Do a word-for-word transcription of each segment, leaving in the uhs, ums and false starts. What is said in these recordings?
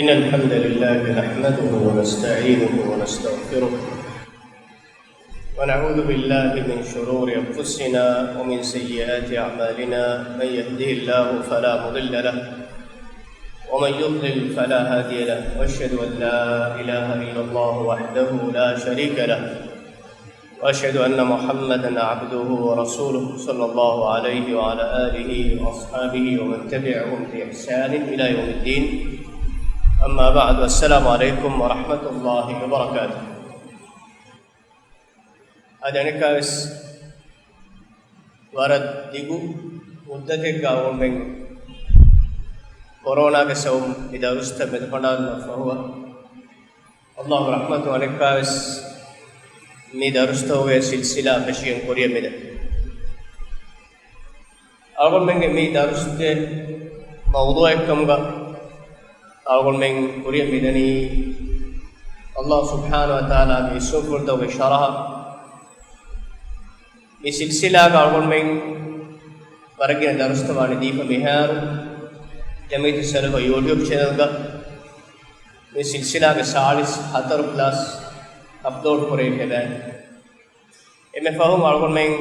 إن الحمد لله نحمده ونستعينه ونستغفره، ونعوذ بالله من شرور أنفسنا ومن سيئات أعمالنا. من يهده الله فلا مضل له، ومن يضلل فلا هادي له، وأشهد أن لا إله إلا الله وحده لا شريك له، وأشهد أن محمدا عبده ورسوله، صلى الله عليه وعلى آله وأصحابه ومن تبعهم بإحسان إلى يوم الدين. أما بعد، السلام عليكم ورحمة الله وبركاته. އަދި އަނެއްކާވެސް ވަރަށް ދިގު މުއްދަތެއްގަ އަޅުގަނޑުމެން ކޮރޯނާގެ ސަބަބުން މި ދަރުސްތައް މެދުކަނޑާލުމަށް ފަހުވަ، އައްލާހު ރަޙްމަތު އަނެއްކާވެސް މި ދަރުސްތަކުގެ ސިލްސިލާ ފެށިގެން ކުރިއަށް މިދަނީ. އަޅުގަނޑުމެންގެ މި ދަރުސްގެ މައުޟޫޢެއްކަމުގަ އަޅުގަނޑުމެން ކުރިއަށް މިދަނީ އައްލާހު ސުބްޙާނަހު ވަތަޢާލާގެ އިސްމުފުޅުތަކުގެ ޝަރަޙަ. މި ސިލްސިލާގަ އަޅުގަނޑުމެން ވަރަށް ގިނަ ދަރުސްތައް ވާނީ ދީފަ. މިހާރު ޖަމްޢިއްޔަތު ސަލަފު ޔޫޓިއުބް ޗެނަލްގަ މި ސިލްސިލާގެ ސާޅީސް ހަތަރު ކްލާސް އަޕްލޯޑް ކުރެވިފަ އެބައި. އެންމެ ފަހުން އަޅުގަނޑުމެން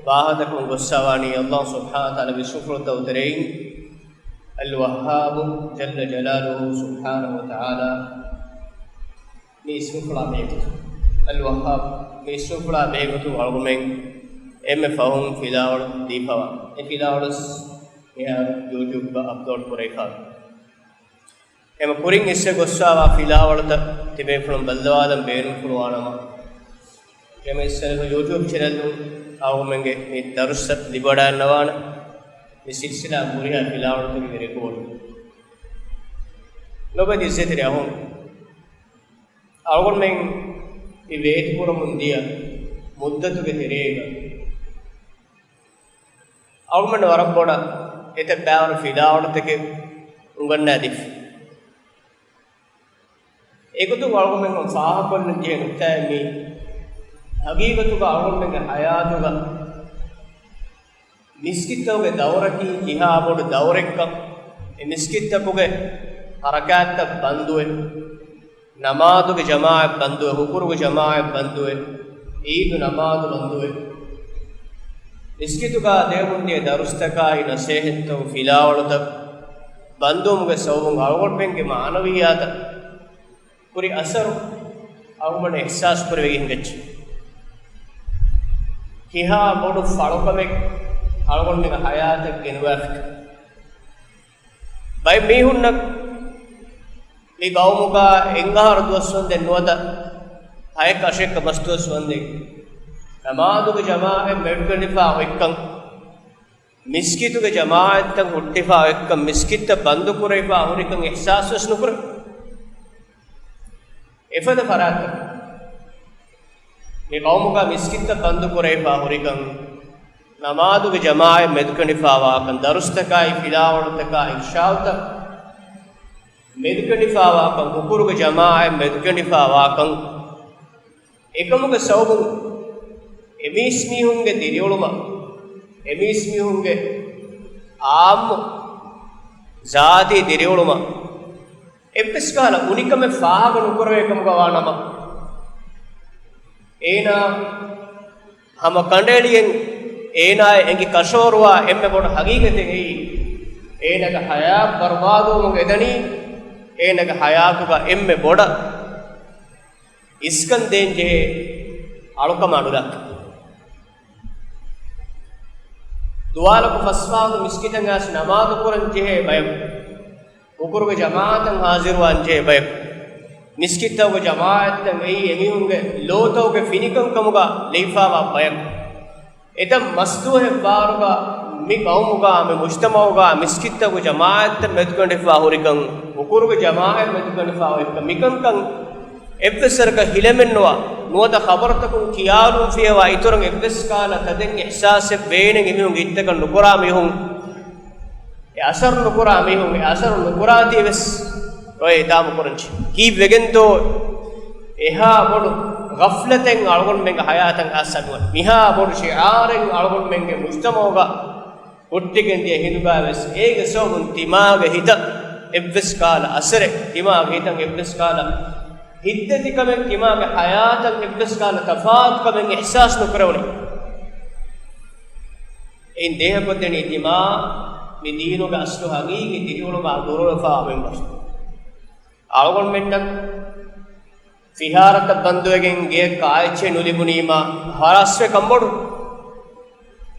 ވާހަކަދައްކަމުން ގޮއްސަވާނީ އައްލާހު ސުބްޙާނަހު ވަތަޢާލާގެ އިސްމުފުޅުތަކުގެ ތެރެއިން، އަލް ވައްހާބު ޖައްލަ ޖަލާލުހު ސުބްޙާނަހު ވަތަޢާލާ މި އިސްމުފުޅާ ބެހޭގޮތުން، އަލް ވައްހާބު މި އިސްމުފުޅާ ބެހޭގޮތުން އަޅުގަނޑުމެން އެންމެ ފަހުން ފިލާވަޅު ދީފަވާ. އެ ފިލާވަޅު ވެސް މިހާރު ޔޫޓިއުބްގަ އަޕްލޯޑް ކުރެވިފަ. އެމަ ކުރިން އިސްވެ ގޮއްސަވާ ފިލާވަޅުތައް ތިބޭފުޅުން ބައްލަވާލަން ބޭނުންފުޅުވާނަމަ، ޖަމްޢިއްޔަތު ސަލަފު ޔޫޓިއުބް ޗެނަލުން އަޅުގަނޑުމެންގެ މި ދަރުސްތައް ލިބިވަޑައިގަންނަވާނެ. މި ސިލްސިލާ ހުރިހާ ފިލާވަޅުތަކުގެ ރެކޯޑު ލޮބުވެތި އިއްޒަތްތެރި އަޚުން، އަޅުގަނޑުމެން މި ވޭތުކުރަމުން ދިޔަ މުއްދަތުގެ ތެރޭގަ އަޅުގަނޑު ވަރަށް ބޮޑަށް އެތައް ބައިވަރު ފިލާވަޅުތަކެއް އުނގަންނާދީފަ. އެގޮތުން އަޅުގަނޑުމެން ފާހަގަކޮށްލަން ޖެހޭ ނުކުތާއެއް މީ ހަގީގަތުގަ އަޅުގަނޑުމެންގެ ހަޔާތުގަ މިސްކިތްތަކުގެ ދައުރަކީ ކިހާ ބޮޑު ދައުރެއްކަން، އެ މިސްކިތްތަކުގެ ހަރަކާތްތައް ބަންދުވެ، ނަމާދުގެ ޖަމާޢަތް ބަންދުވެ، ހުކުރުގެ ޖަމާޢަތް ބަންދުވެ، އީދު ނަމާދު ބަންދުވެ، މިސްކިތުގަ ދޭވުންދިޔަ ދަރުސްތަކާއި ނަސޭހަތްތައް ފިލާވަޅުތައް ބަންދުވުމުގެ ސަބަބުން އަޅުގަނޑުމެންގެ މާނަވިއްޔާތަށް ކުރި އަސަރު އަޅުގަނޑު އިޙްސާސް ކުރެވިގެން ހިނގައްޖެ. ކިހާ ބޮޑު ފަޅުކަމެއް އަޅުގަނޑުމެންގެ ހަޔާތަށް ގެނުވާފިކަން. ބައެއް މީހުންނަށް މި ގައުމުގަ އެއް އަހަރު ދުވަސް ވަންދެން ނުވަތަ ހައެއް އަށެއްކަ މަސް ދުވަސް ވަންދެން ނަމާދުގެ ޖަމާޢަތް މެދުކެނޑިފަ އޮތްކަން، މިސްކިތުގެ ޖަމާޢަތްތައް ހުއްޓިފަ އޮތްކަން، މިސްކިތްތައް ބަންދުކުރެވިފަ ހުރިކަން އިޙްސާސް ވެސް ނުކުރޭ. އެފަދަ ފަރާތްތަކުން މި ގައުމުގަ މިސްކިތްތައް ބަންދުކުރެވިފަ ހުރިކަން، ނަމާދުގެ ޖަމާޢަތް މެދުކެނޑިފަވާކަން، ދަރުސްތަކާއި ފިލާވަޅުތަކާ އިންޝާއުތައް މެދުކެނޑިފަވާކަން، ހުކުރުގެ ޖަމާޢަތް މެދުކެނޑިފަވާކަން، އެކަމުގެ ސަބަބުން އެމީސްމީހުންގެ ދިރިއުޅުމަށް، އެމީސްމީހުންގެ އާއްމު ޒާތީ ދިރިއުޅުމަށް އެއްވެސް ކަހަލަ އުނިކަމެއް ފާހަގަ ނުކުރެވޭ ކަމުގަ ވާނަމަ، އޭނާ ހަމަ ކަނޑައެޅިގެން އޭނާއަށް އެނގި ކަށަވަރުވާ އެންމެ ބޮޑު ހަގީގަތެއް އެއީ، އޭނާގެ ހަޔާތް ބަރުބާދުވުމުގެ ދަނީ، އޭނާގެ ހަޔާތުގަ އެންމެ ބޮޑަށް އިސްކަން ދޭން ޖެހޭ އަޅުކަމާ ނުލާކަން. ދުވާލަކު ފަސް ވަގުތު މިސްކިތަށް އައިސް ނަމާދު ކުރަން ޖެހޭ ބަޔަކު، ހުކުރުގެ ޖަމާޢަތަށް ހާޒިރުވާން ޖެހޭ ބަޔަކު، މިސްކިތްތަކުގެ ޖަމާޢަތްތައް އެއީ އެމީހުންގެ ލޯތަކުގެ ފިނިކަން ކަމުގަ ލެއިފަވާ ބަޔަކު. އެތައް މަސްދުވަހެއް ވާރުގަ މި ގައުމުގަ، މި މުޖްތަމަޢުގަ މިސްކިތްތަކުގެ ޖަމާޢަތްތައް މެދުކެނޑިފަ ހުރިކަން، ހުކުރުގެ ޖަމާޢަތް މެދުކެނޑިފަ ހުރިކަން، މިކަންކަން އެއްވެސް ވަރަކަށް ހިލަމެއްނުވާ، ނުވަތަ ޚަބަރުތަކުން ކިޔާލުން ފިޔަވާ އިތުރަށް އެއްވެސް ކަހަލަ ތަދެއް އިޙްސާސެއް ވޭނެ އެމީހުންގެ ހިތްތަކަށް ނުކުރާ މީހުން، އެ އަސަރު ނުކުރާ މީހުން، އެ އަސަރު ނުކުރާތީ ވެސް ރޮއެ އިދާމަ ކުރަންޖެ. ކީއްވެގެންތޯ އެހާ ބޮޑު ޣަފްލަތެއް އަޅުގަނޑުމެންގެ ހަޔާތަށް އައިސް ނުވަތަ މިހާ ބޮޑު ޝިޢާރެއް އަޅުގަނޑުމެންގެ މުޖްތަމަޢުގަ ހުއްޓިގެން ދިޔަ ހިނދުގަ ވެސް އޭގެ ސަބަބުން ތިމާގެ ހިތަށް އެއްވެސް ކާލަ އަސަރެއް ތިމާގެ ހިތަށް އެއްވެސް ކާލަ ހިތްދަތިކަމެއް ތިމާގެ ޙަޔާތަށް އެއްވެސް ކާލަ ތަފާތުކަމެއް އިޙްސާސް ނުކުރެވުނީ. އެއިން ދޭހަކޮށްދެނީ ތިމާ މި ދީނުގެ އަސްލު ހަގީގީ ދިރިއުޅުމާ ދުރުވެފާ އޮތް ބަސް. އަޅުގަނޑުމެންނަށް ފިހާރަތައް ބަންދުވެގެން ގެޔަށް ކާއެއްޗެއް ނުލިބުނީމާ ހަރާސްވެ ކަންބޮޑު.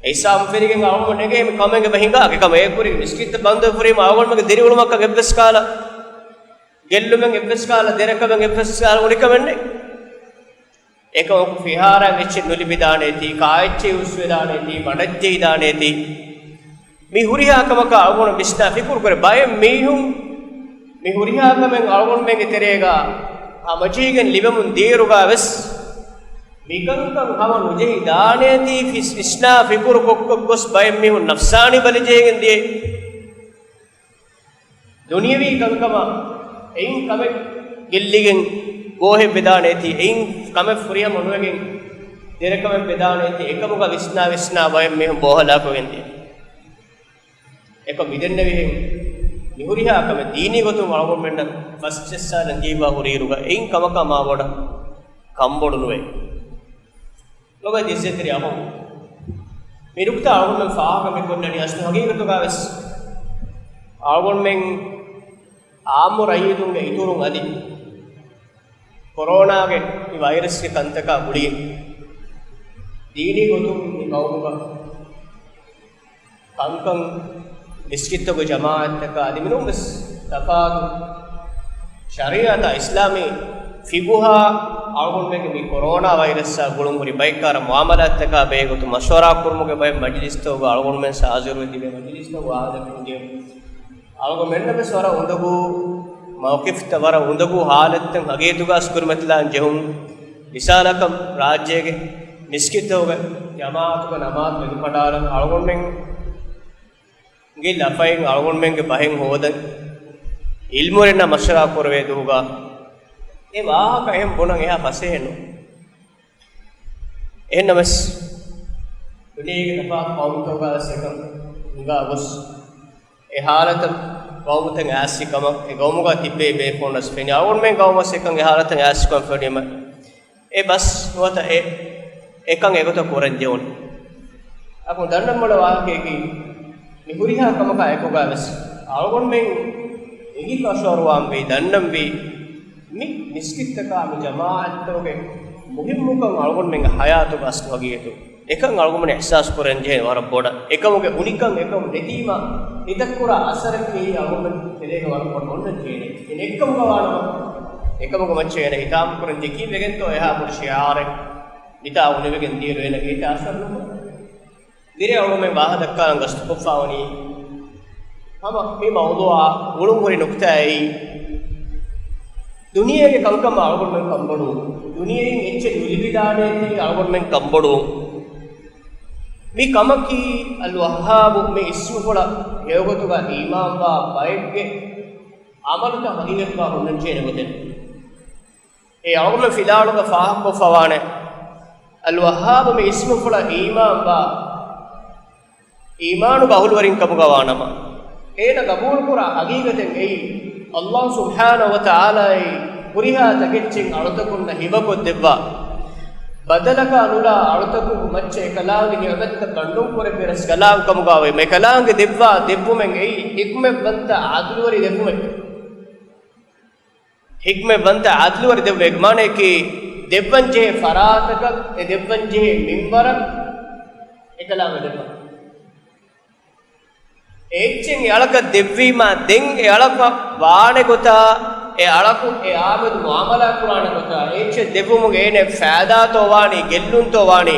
އެއްސާމް ފެރިގެން އަޅުގަނޑު ނެގޭ މި ކަމެއްގެ ބަހިނގާ ކަމެއް އެ ކުރި މިސްކިތްތައް ބަންދުވެފަ ހުރީމަ އަޅުގަނޑުމެންގެ ދިރިއުޅުމަކަށް އެއްވެސް ކާލަ ގެއްލުމެއް އެއްވެސް ކާލަ ދެރަކަމެއް އެއްވެސް ކާލަ އުނިކަމެއް ނެތް. އެކަމަކު ފިހާރައިން އެއްޗެއް ނުލިބިދާނޭތީ، ކާއެއްޗެއް ހުސްވެދާނޭތީ، ބަނޑަށްޖެހިދާނޭތީ. މި ހުރިހާ ކަމަކަށް އަޅުގަނޑު ވިސްނާ ފިކުރު ކުރޭ. ބައެއް މީހުން މި ހުރިހާ ކަމެއް އަޅުގަނޑުމެންގެ ތެރޭގަ ހަމަޖެހިގެން ލިބެމުން ދިޔައިރުގަ ވެސް މިކަންކަން ހަމަ ނުޖެހިދާނޭތީ ފިސް-، ވިސްނާ ފިކުރު ކޮށްކޮށް ގޮސް ބައެއް މީހުން ނަފްސާނީ ބަލި ޖެހިގެން ދިޔައީ. ދުނިޔަވީ ކަންކަމަށް އެއިން ކަމެއް ގެއްލިގެން ގޯހެއް ވެދާނޭތީ، އެއިން ކަމެއް ފުރިހަމަ ނުވެގެން ދެރަކަމެއް ވެދާނޭތީ، އެކަމުގަ ވިސްނާ ވިސްނާ ބައެއް މީހުން ބޯހަލާކުވެގެން ދިޔަ. އެކަމް މިދެންނެވިހެން މިހުރިހާ ކަމެއް ދީނީ ގޮތުން އަޅުގަނޑުމެންނަށް ފަސްޖައްސާލަން ޖެހިފަ ހުރިއިރުގަ އެއިން ކަމަކާ މާބޮޑަށް ކަންބޮޑު ނުވޭ. ލޮބުވެތި އިއްޒަތްތެރި އަޚުން، މި ނުކުތާ އަޅުގަނޑުމެން ފާހަގަ މި ކޮށްލަނީ އަސްލު ހަގީގަތުގަ ވެސް އަޅުގަނޑުމެން އާއްމު ރައްޔިތުންގެ އިތުރުން އަދި ކޮރޯނާގެ މި ވައިރަސްގެ ކަންތަކާ ގުޅިގެން ދީނީ ގޮތުން މި ގައުމުގަ ކަންކަން މިސްކިތްތަކުގެ ޖަމާޢަތްތަކާ އަދި މިނޫންވެސް ތަފާތު ޝަރީޢަތާ އިސްލާމީ ފިޤުހާ އަޅުގަނޑުމެންގެ މި ކޮރޯނާ ވައިރަސްއާ ގުޅުންހުރި ބައެއްކާރަ މުޢާމަލާތްތަކާ ބެހޭގޮތުން މަޝްވަރާ ކުރުމުގެ ބައެއް މަޖިލިސްތަކުގަ އަޅުގަނޑުމެން ހާޒިރުވެ ތިބޭ މަޖިލިސްތަކުގަ އާދަކުން ދިޔަ އަޅުގަނޑުމެންނަށްވެސް ވަރަށް އުނދަގޫ މައުޤިފްތައް ވަރަށް އުނދަގޫ ހާލަތްތައް ހަގީގަތުގަ އަސްކުރިމަތިލާން ޖެހުން މިސާލަކަށް ރާއްޖޭގެ މިސްކިތްތަކުގެ ޖަމާޢަތުގެ ނަމާދު މެދުކަނޑާލަން އަޅުގަނޑުމެންގެ ލަފައިން އަޅުގަނޑުމެންގެ ބަހެއް ހޯދަން އިލްމުވެރިންނާ މަޝްވަރާ ކުރެވޭ ދުވަހުގަ އެ ވާހަކަ އެހެން ބުނަން އެހާ ފަސޭހަ ނޫން. އެހެންނަމަވެސް، ދުނިޔޭގެ ތަފާތު ޤައުމުތަކުގަވެސް އެކަން ހިނގާ ގޮސް، އެ ހާލަތަށް ޤައުމުތައް އައިސްފި ކަމަށް އެ ޤައުމުގަ ތިއްބެވި ބޭފުޅުންނަށް ފެނި. އަޅުގަނޑުމެން ޤައުމަށް އެކަން އެ ހާލަތަށް އައިސްފިކަން ފެނުނީމަ، އެ ބަސް ނުވަތަ އެ، އެކަން އެގޮތަށް ކުރަން ޖެހުނު. އަކުން ދަންނަން ބޮޑަށް ވާހަކައަކީ، މި ހުރިހާ ކަމަކާ އެކުގަވެސް އަޅުގަނޑުމެން އެނގި ކަށަވަރުވާންވީ، ދަންނަންވީ، މި މިސްކިތްތަކާ މި ޖަމާޢަތްތަކުގެ މުހިއްމުކަން އަޅުގަނޑުމެންގެ ޙަޔާތުގަ އަސްލު ހަގީގަތު އެކަން އަޅުގަނޑުމެން އިޙްސާސް ކުރަން ޖެހޭ ވަރަށް ބޮޑަށް. އެކަމުގެ އުނިކަން އެކަމު ނެތީމަ ހިތަށް ކުރާ އަސަރަކީ އެއީ އަޅުގަނޑުމެން ތެރޭގަ ވަރަށް ބޮޑަށް އޮންނަން ޖެހޭނެ. އެ އެއްކަމުގަ ވާނަމަ، އެކަމުގެ މައްޗަށް އޭނަ ހިތާމަ ކުރަން ޖެހި ކީއްވެގެންތޯ އެހާ ބޮޑު ޝިޢާރެއް މިތާ އުނިވެގެން ދިޔައިރު އޭނަގެ ހިތަށް އަސަރު ނުކުރޭ. ދިރޭ އަޅުގަނޑުމެން ވާހަކަ ދައްކާލަން ގަސްތުކޮށްފާވަނީ ހަމަ މި މައުޟޫޢާ ގުޅުންހުރި ނުކުތާއެއް. ދުނިޔޭގެ ކަންކަމާ އަޅުގަނޑުމެން ކަންބޮޑުވުން، ދުނިޔެއިން އެއްޗެއް ނުލިބިދާނޭތީ އަޅުގަނޑުމެން ކަންބޮޑުވުން. މި ކަމަކީ އަލްވައްހާބު މި އިސްމުފުޅަށް ހެޔޮގޮތުގަ އީމާންވާ ބައެއްގެ ޢަމަލުތައް ހަގީގަތުގަ ހުންނަންޖެހޭނެ ގޮތެއް. އެ އަޅުގަނޑުމެން ފިލާވަޅުގަ ފާހަގަކޮށްފަވާނެ، އަލްވައްހާބު މި އިސްމުފުޅަށް އީމާންވާ، އީމާނުގެ އަހުލުވެރިން ކަމުގަ ވާނަމަ، އޭނަ ގަބޫލުކުރާ ހަގީގަތެއް އެއީ، އައްލާހު ސުބްޙާނަހު ވަ ތަޢާލާއީ ހުރިހާ ތަކެއްޗެއް އަޅުތަކުންނަށް ހިބަކޮށްދެއްވާ، ބަދަލަކާ ނުލާ އަޅުތަކުގެ މައްޗަށް އެކަލާނގެ ނިޢުމަތްތައް ބަންޑުން ކުރެއްވި ރަސްކަލާނގެ ކަމުގަ ވެ، މިކަލާނގެ ދެއްވާ ދެއްވުމެއް އެއީ ޙިކްމަތްވަންތަ ޢަދުލުވެރި ދެއްވުމެއް. ޙިކްމަތްވަންތަ ޢަދުލުވެރި ދެއްވުމެއް މާނައަކީ، ދެއްވަންޖެހޭ ފަރާތަކަށް، އެ ދެއްވަންޖެހޭ މިންވަރަށް އެކަލާނގެ ދެއްވާ. އެއްޗެއް އެއަޅަކަށް ދެއްވީމާ، ދެން އެއަޅަކަށް ވާނެ ގޮތާ، އެއަޅަކު އެއާމެދު މުޢާމަލާ ކުރާނެ ގޮތާ، އެއްޗެއް ދެއްވުމުން އޭނެ ފައިދާތޯ ވާނީ، ގެއްލުންތޯ ވާނީ،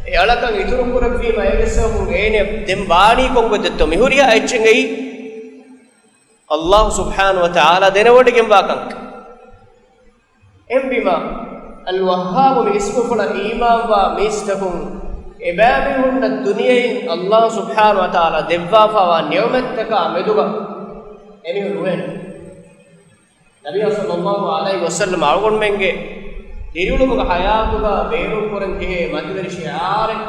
އެއަޅަކަށް އިތުރު ކުރެއްވީމަ އޭގެ ސަބަބުން އޭނެ ދެން ވާނީ ކޮންގޮތެއްތޯ، މި ހުރިހާ އެއްޗެއް އެއީ އައްލާހު ސުބްޙާނަހު ވަ ތަޢާލާ ދެނެވޮޑިގެންވާ ކަންކަން. އެހެންވީމާ، އަލްވައްހާބު މި އިސްމުފުޅަށް އީމާންވާ މީސްތަކުން އެބައިމީހުންނަށް ދުނިޔެއިން އައްލާހު ސުބްޙާނަހު ވަ ތަޢާލާ ދެއްވާފަވާ ނިޢުމަތްތަކާ މެދުގަ އެމީހުން ނުވޭނެ. ނަބިއްޔާ ޞައްލައްލާހު ޢަލައިހި ވަސައްލަމަ އަޅުގަނޑުމެންގެ ދިރިއުޅުމުގެ ޙަޔާތުގަ ބޭނުންކުރަން ޖެހޭ މަތިވެރި ޝިޢާރެއް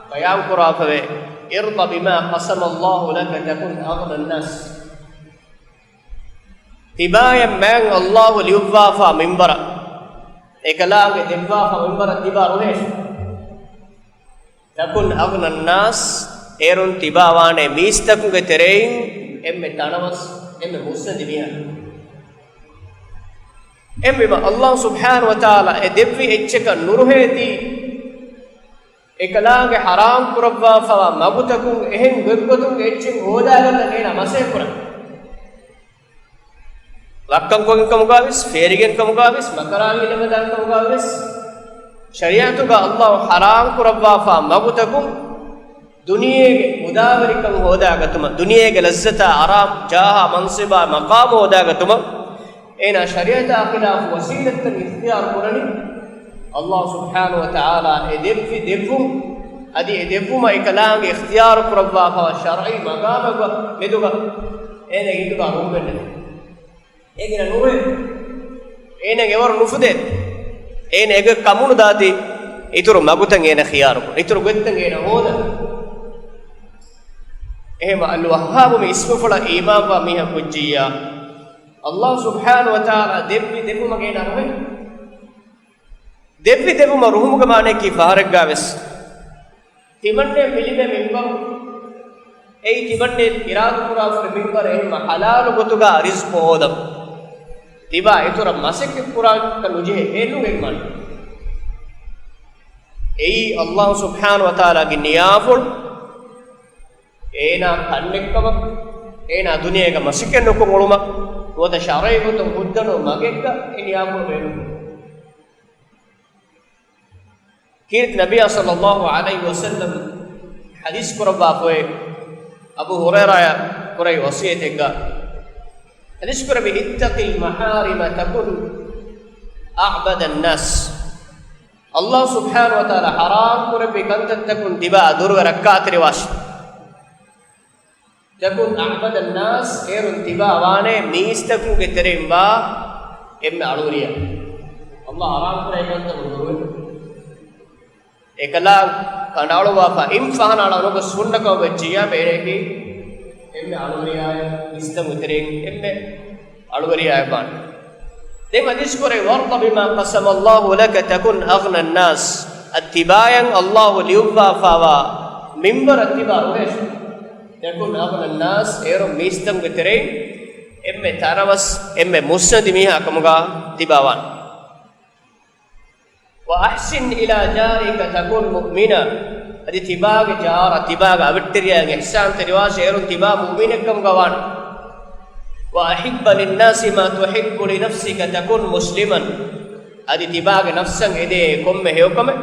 ބަޔާންކުރާފަވޭ، ارض بما قسم الله لك تكن أغنى الناس. ތިބާޔަށް މާތް ﷲ ލިޔުއްވާފާ މިންވަރަށް، އެކަލާނގެ ދެއްވާފާ މިންވަރަށް ތިބާ ރުހޭށި. تكن أغنى الناس، އޭރުން ތިބާ ވާނެ މީސްތަކުގެ ތެރެއިން އެންމެ ތަނަވަސް، އެންމެ މުއްސަނދި މީހާ. އެހެންވީމަ، ﷲ ސުބްޙާނަހޫ ވަތަޢާލާ އެ ދެއްވި އެއްޗަކަށް ނުރުހޭތީ، އެކަލާނގެ ޙަރާމް ކުރައްވާފަވާ މަގުތަކުން އެހެން ގޮތްގޮތުން އެއްޗެއް ހޯދާގަންނަން އޭނާ މަސައްކަތް ކުރަން. ލައްކަންކޮށްގެން ކަމުގާވެސް، ފޭރިގެން ކަމުގާވެސް، މަކަރާ ހީލަތް ހަދާން ކަމުގާވެސް، ޝަރީޢަތުގަ ﷲ ޙަރާމް ކުރައްވާފާ މަގުތަކުން ދުނިޔޭގެ މުދާވެރިކަން ހޯދާގަތުމަށް، ދުނިޔޭގެ ލައްޒަތާ އަރާމް ޖާހާ މަންސަބާ މަޤާމު ހޯދާގަތުމަށް، އޭނާ ޝަރީޢަތާ ޚިލާފު ވަސީލަތްތައް އިޚްތިޔާރު ކުރަނީ، ﷲ ސުބްޙާނަހޫ ވަތަޢާލާ އެ ދެއްވި ދެއްވުން، އަދި އެ ދެއްވުމަށް އެކަލާނގެ އިޚްތިޔާރު ކުރައްވާފަވާ ޝަރްޢީ މަގާމެއްގަ މެދުގަ އޭނަ ހިތުގަ ރުހުމެއް ނެތެ. އޭގެ ނުވެ، އޭނަ އެވަރު ނުފުދޭ. އޭނަ އެގޮތް ކަމުނު ދާތީ، އިތުރު މަގުތައް އޭނަ ޚިޔާރު ކުރުން، އިތުރު ގޮތްތައް އޭނަ ހޯދަން. އެހެންވެ، އަލް ވައްހާބު މި އިސްމުފުޅަށް އީމާންވާ މީހަކު ވެއްޖިއްޔާ، ﷲ ސުބްޙާނަހޫ ވަތަޢާލާ ދެއްވި ދެއްވުމަށް އޭނަ ރުހޭ. ދެއްވި ދެއްވުމަށް ރުހުމުގެ މާނައަކީ ފަހަރެއްގާވެސް ތިމަންނެ މިލިބޭ މިންވަރު، އެއީ ތިމަންނެ އިރާދަކުރާފަ މިންވަރު އެހެންމަ ޙަލާލު ގޮތުގަ ރިޒްޤު ހޯދަން. ތިބާ އިތުރަށް މަސައްކަތް ކުރާކަށް ނުޖެހޭ، އެއްނޫން އެގެ މާނަ. އެއީ ﷲ ސުބްޙާނަހޫ ވަތަޢާލާގެ ނިޔާފުޅު، އޭނާ ކަންނެއްކަމަށް، އޭނާ ދުނިޔޭގަ މަސައްކަތް ނުކޮށް އުޅުމަށް، ނުވަތަ ޝަރްޢީ ގޮތުން ހުއްދަނު މަގެއްގަ އެ ނިޔާފުޅު ބޭނުން. ކީރިތި ނަބިއްޔާ ޞައްލައްލާހު ޢަލައިހި ވަސައްލަމް ޙަދީޘް ކުރައްވާފައި، އަބޫ ހުރައިރާއަށް ކުރެއްވި ވަޞިއްޔަތެއްގަ ޙަދީޘް ކުރެއްވި، اتق المحارم تكن أعبد الناس. ﷲ ސުބްޙާނަހޫ ވަތަޢާލާ ޙަރާމް ކުރެއްވި ކަންތައްތަކުން ތިބާ ދުރުވެ ރައްކާތެރިވާށި. تكن أعبد الناس، އޭރުން ތިބާ ވާނެ މީސްތަކުންގެ ތެރެއިން ވާ އެންމެ އަޅުވެރިޔާ. ﷲ ޙަރާމް ކުރެއްވި ކަންތައް ދުރުވެ. އެކަލާނގެ ކަނޑައަޅުއްވާފަ އިން ފަހަނަ އަޅާ ނުގޮސް ހުންނަ ކަމަށް ވެއްޖިއްޔާ ބޭރަކީ އެންމެ އަޅުވެރިޔާއެއް، މީސްތަކުން ތެރެއިން އެންމެ އަޅުވެރިޔާއެއް ވާނެ. ދެން ޙަދީޘް ކުރެއްވި، وارض بما قسم الله لك تكن أغنى الناس. އަދި ތިބާޔަށް ﷲ ލިޔުއްވާފަވާ މިންވަރަށް ތިބާ ރުހޭށި. تكن أغنى الناس، އޭރުން މީސްތަކުންގެ ތެރެއިން އެންމެ ތަނަވަސް، އެންމެ މުއްސަނދި މީހާ ކަމުގަ ތިބާ ވާނެ. وأحسن إلى جارك تكن مؤمنا. އަދި ތިބާގެ ޖާރަށް، ތިބާގެ އަވެއްޓެރިޔާއަށް އިޙްސާންތެރިވާށޭ، އޭރުން ތިބާ މުއުމިނެއްކަމުގަ ވާނެ. وأحب للناس ما تحب لنفسك تكن مسلما. އަދި ތިބާގެ ނަފްސަށް އެދޭ ކޮންމެ ހެޔޮކަމެއް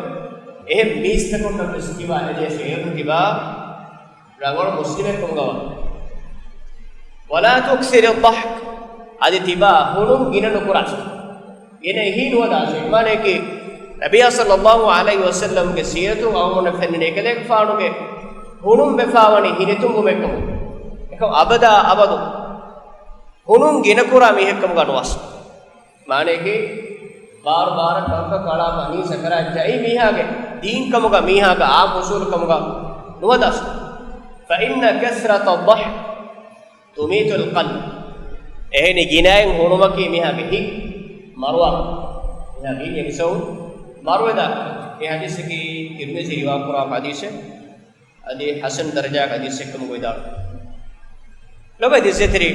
އެހެން މީސްތަކުންނަށް ވެސް ތިބާ އެދޭށޭ، އޭރުން ތިބާ ރަނގަޅު މުސްލިމެއްކަމުގަ ވާނެ. ولا تكثر الضحك، އަދި ތިބާ ހުނުން ގިނަ ނުކުރާށޭ. ގިނަ އެހީ ނުވަދާށޭ. މާނައަކީ، ނަބިއްޔާ ޞައްލައްލާހު ޢަލައިހި ވަސައްލަމްގެ ސީރަތުން އަޅުގަނޑަށް ފެންނަނީ އެކަލޭގެފާނުގެ ހުނުން ވެފާވަނީ ހިނިތުންވުމެއްކަމުގަ. އެކަމަކު އަބަދާ އަބަދު ހުނުން ގިނަކުރާ މީހެއްކަމުގަ ނުވާށޭ. މާނައަކީ، ބާރު ބާރަށް ކަންކަން ކަޅާފަ އަނީ ސަކަރާތް ޖައި މީހާގެ ދީންކަމުގަ، މީހާގެ އާއްމު އުސޫލުކަމުގަ ނުވަދާށޭ. فإن كثرة الضحك تميت القلب. އެހެނީ ގިނައިން ހުނުމަކީ މީހާގެ ހިތް މަރުވާ، މީހާގެ ހިތް އެކިސައު މަރުވެދާ. އެ ޙަދީޘަކީ ތިރްމިޒީ ރިވާކުރާ ޙަދީޘެއް. އަދި ޙަސަން ދަރަޖާގެ ޙަދީޘެއްކަމުގަ ވިދާޅުވި. ލޮބުވެތި އިއްޒަތްތެރި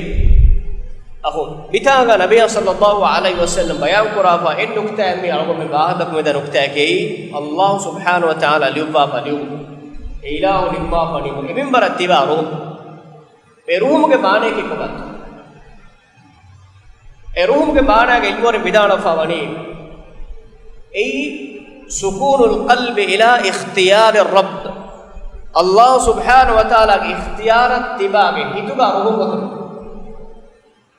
އަޚުން، މިތާނގަ ނަބިއްޔާ ޞައްލައްލާހު ޢަލައިހި ވަސައްލަމް ބަޔާން ކުރާފަ އެއް ނުކުތާއެއް މީ އަޅުގަނޑުމެން ވާހަކަ ދައްކަމުން އެދޭ ނުކުތާއަކީ، ﷲ ސުބްޙާނަހޫ ވަތަޢާލާ ލިޔުއްވާފަ ލިޔުން، އެ އިލާހު ނިންމާފަ ނިންމުން، އެ މިންވަރަށް ތިބާ ރުހުން. އެ ރުހުމުގެ މާނައަކީ ކޮބާތޯ؟ އެ ރުހުމުގެ މާނައިގެ ޢިލްމުވެރިން ވިދާޅުވެފަ ވަނީ، އެއީ سكون القلب إلى اختيار الرب. ﷲ ސުބްޙާނަހޫ ވަތަޢާލާގެ އިޚްތިޔާރަށް ތިބާގެ ހިތުގަ ރުހުން އޮތުން.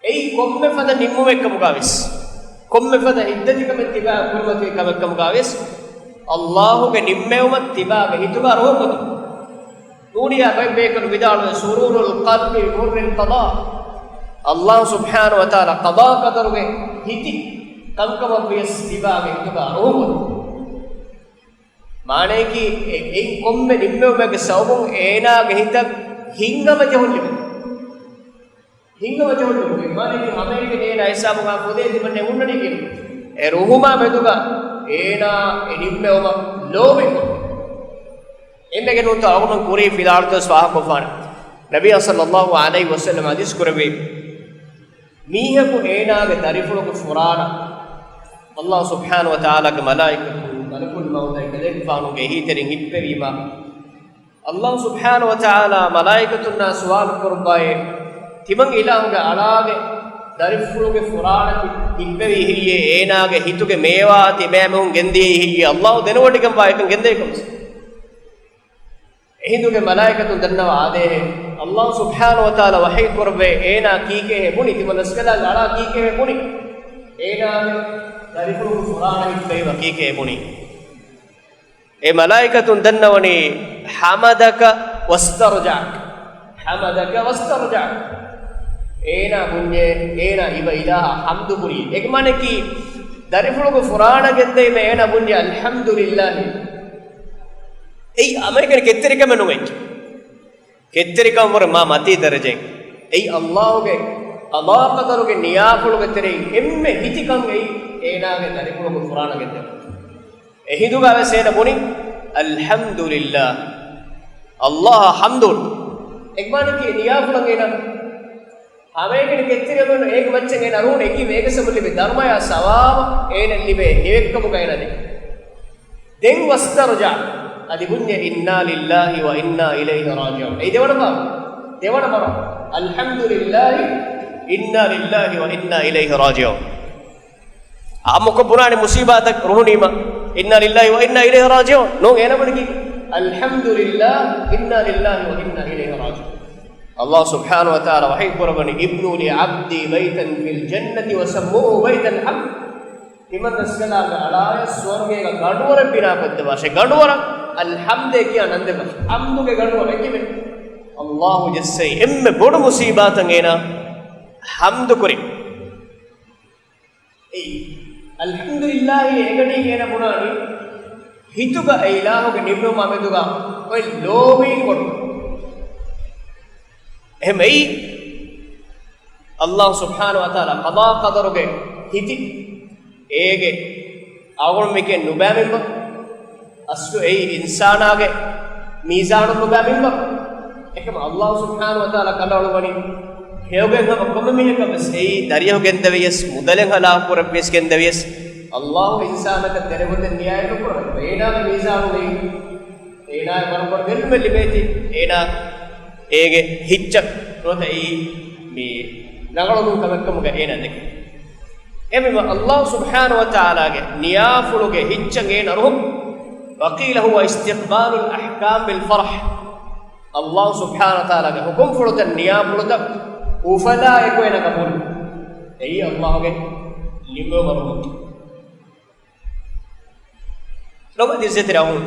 އެއީ ކޮންމެ ފަދަ ނިންމުމެއްކަމުގަވެސް، ކޮންމެ ފަދަ އިއްޒަތްތެރިކަމެއް ތިބާ ކުރިމަތިވި ކަމެއްކަމުގަވެސް، ﷲގެ ނިންމެވުމަށް ތިބާގެ ހިތުގަ ރުހުން އޮތުން. ނޫނިއްޔާ ބައެއް ބޭކަލުން ވިދާޅުވޭ، سرور القلب بمر القضاء. ﷲ ސުބްޙާނަހޫ ވަތަޢާލާ ޤަޟާ ޤަދަރުގެ ހިތި ކަންކަމަށްވިޔަސް ތިބާގެ ހިތުގަ ރުހުން އޮތުން. މާނައަކީ، އެ، އެއިން ކޮންމެ ނިންމެވުމެއްގެ ސަބަބުން އޭނާގެ ހިތަށް ހިތްހަމަޖެހުން ލިބުން. ހިނގަވަޖަހުން ނުކުރޭ. މާނައަކީ ހަމައެކަނި އޭނާ ހިސާބުގަ ފުދޭ ތިމަންނެ ހުންނަނީ ކިހިނެއް؟ އެ ރުހުމާ މެދުގަ އޭނާ އެ ނިންމެވުމަށް ލޯބިކޮށް. އެންމެގެން ނޫންތޯ އަޅުގަނޑު ކުރީ ފިލާވަޅުތައް ވެސް ފާހަގަކޮށްފާނެ. ނަބީ ޞައްލައްލާހު ޢަލައިހި ވަސައްލަމަ ޙަދީޘް ކުރެއްވި، މީހަކު އޭނާގެ ދަރިފުޅުގެ ފުރާނަ ﷲ ސުބްޙާނަހު ވަތަޢާލާގެ މަލާއިކަތުން، މަލަކުލް މައުތާއި ކަލޭގެފާނުގެ އެހީތެރިން ހިއްޕެވީމަ، ﷲ ސުބްޙާނަހު ވަތަޢާލާ މަލާއިކަތުންނާ ސުވާލު ކުރައްވާއޭ، ތިމަން އިލާހުގެ އަޅާގެ ދަރިފުޅުގެ ފުރާނަ ތި-، ހިއްޕެވީ ހެއްޔޭ؟ އޭނާގެ ހިތުގެ މޭވާ ތިބޭމެހުން ގެންދިޔައީ ހެއްޔޭ؟ ﷲ ދެނެވޮޑިގެންވާ އެކަން ގެންދައިކަމަސް. އެހިނދުގެ މަލާއިކަތުން ދަންނަވާ އާދޭހޭ، ﷲ ސުބްޙާނަހު ވަތަޢާލާ ވަޙީ ކުރައްވޭ، އޭނާ ކީކޭހޭ ބުނި، ތިމަން ރަސްކަލާގެ އަޅާ ކީކޭހޭ ބުނި، އޭނާގެ ދަރިފުޅުގެ ފުރާނަ ހިއްޕެވީމަ ކީކޭ ބުނި؟ އެ މަލާއިކަތުން ދަންނަވަނީ، حمدك واسترجعك، حمدك واسترجعك. އޭނާ ބުންޏޭ، އޭނާ އިބަ އިލާހަށް ޙަމްދު ކުރީ. އެގެ މާނައަކީ، ދަރިފުޅުގެ ފުރާނަ ގެންދައީމަ އޭނާ ބުންޏޭ، އަލްޙަމްދުލިއްލާހި. އެއީ ހަމައެކަނި ކެތްތެރިކަމެއް ނޫން އެއްޗެއް. ކެތްތެރިކަން ވުރެ މާ މަތީ ދަރަޖައެއް. އެއީ ﷲގެ ޤަޟާ ޤަދަރުގެ ނިޔާފުޅުގެ ތެރެއިން އެންމެ ހިތިކަން އެއީ އޭނާގެ ދަރިފުޅުގެ ފުރާނަ ގެންދެވުން. އެހިނދުގަ ވެސް އޭނަ ބުނި، އަލްޙަމްދުލިއްލާ، ﷲއަށް ޙަމްދު. އެގެ މާނައަކީ ނިޔާފުޅަށް އޭނަ ހަމައެކަނި ކެތްތެރިކަމެއް ނޫން. އޭގެ މައްޗަށް އޭނަ ރުހުން އެކި ވޭގަސް ލިބޭ ދަރުމަޔާ ސަވާބަށް އޭނަ ލިބޭ ހެޔޮކަމުގަ އޭނަ ދެން. ދެން ވަސްތަރްޖަ، އަދި ބުންޏޭ، އިންނާ ލިއްލާހި ވަ އިންނާ އިލައިހި ރާޖިޢޫން. އެއީ ދެވަނަ ބާރު، ދެވަނަ މަރަށް. އަލްޙަމްދުލިއްލާހި، އިންނާ ލިއްލާހި ވަ އިންނާ އިލައިހި ރާޖިޢޫން. އާއްމުކޮށް ބުނާނެ މުޞީބާތައް ރުހުނީމަ، އިންނާ ލިއްލާހި ވަ އިންނާ އިލައިހި ރާޖިޢޫން. ނޫން، އޭނަ ބުނި ކީކޭ؟ އަލްޙަމްދުލިއްލާހި، އިންނާ ލިއްލާހި ވަ އިންނާ އިލައިހި ރާޖިޢޫން. ﷲ ސުބްޙާނަހު ވަތަޢާލާ ވަޙީ ކުރައްވަނީ، ابْنُوا لِعَبْدِي بَيْتًا فِي الْجَنَّةِ وَسَمُّوهُ بَيْتَ الْحَمْدِ. ތިމަން ރަސްކަލާގެ އަޅާޔަށް ސުވަރުގޭގަ ގަނޑުވަރެއް ބިނާކޮށްދެއްވާށޭ. ގަނޑުވަރަށް އަލްޙަމްދޭ ކިޔާ ނަން ދެއްވާށޭ. ޙަމްދުގެ ގަނޑުވަރެއް އެނގިވޭ. ﷲ ޖައްސައި އެންމެ ބޮޑު މުޞީބާތަށް އޭނާ ޙަމްދު ކުރި. އެއީ، އަލްޙަމްދުލިއްލާހި އެނގަނީ އޭނަ ބުނާނީ، ހިތުގަ އެ އިލާހުގެ ނިޢުމަތް މެދުގަ އޮތް ލޯބިން ކޮށް. އެހެން އެއީ، ﷲ ސުބްޙާނަހު ވަތަޢާލާ ޤަޟާ ޤަދަރުގެ ހިތި އޭގެ އަޅުގަނޑުމެން ނުބައި މިންވަރު. އަސްލު އެއީ އިންސާނާގެ މީޒާނުން ނުބައި މިންވަރު. އެކަމަ ﷲ ސުބްޙާނަހު ވަތަޢާލާ ކަނޑައަޅުއްވަނީ، ހެޔޮގެން ހަމަ ކޮންމެ މީހަކަށް ވެސް އެއީ ދަރިއަހު ގެންދެވިޔަސް، މުދަލެއް ހަލާކު ކުރެއްވިޔަސް ގެންދެވިޔަސް، ﷲ އިންސާނަކަށް ދެރަ ގޮތެއް ނިޔާއެއް ނުކުރަން. އޭނާގެ މީޒާނުން އެއީ، އޭނާއަށް ވަރަށް ބޮޑު ގެއްލުމެއް ލިބޭތީ، އޭނާ އޭގެ ހިއްޗަށް ނުވަތަ އެއީ މި ރަނގަޅު ނޫން ކަމެއްކަމުގަ އޭނާ ދެކެ. އެހެންވީމަ ﷲ ސުބްޙާނަހު ވަތަޢާލާގެ ނިޔާފުޅުގެ ހިއްޗަށް އޭނަ ރުހުން، وَقِيلَ هُوَ اسْتِقْبَالُ الْأَحْكَامِ بِالْفَرْحِ. ﷲ ސުބްޙާނަހު ވަތަޢާލާގެ ޙުކުމްފުޅުތައް، ނިޔާފުޅުތައް އުފަލާ އެކު އޭނަ ޤަބޫލު. އެއީ ﷲގެ ނިޢުމަތް ރުހުން. ލޮބުވެތި އިއްޒަތްތެރި އަޚުން،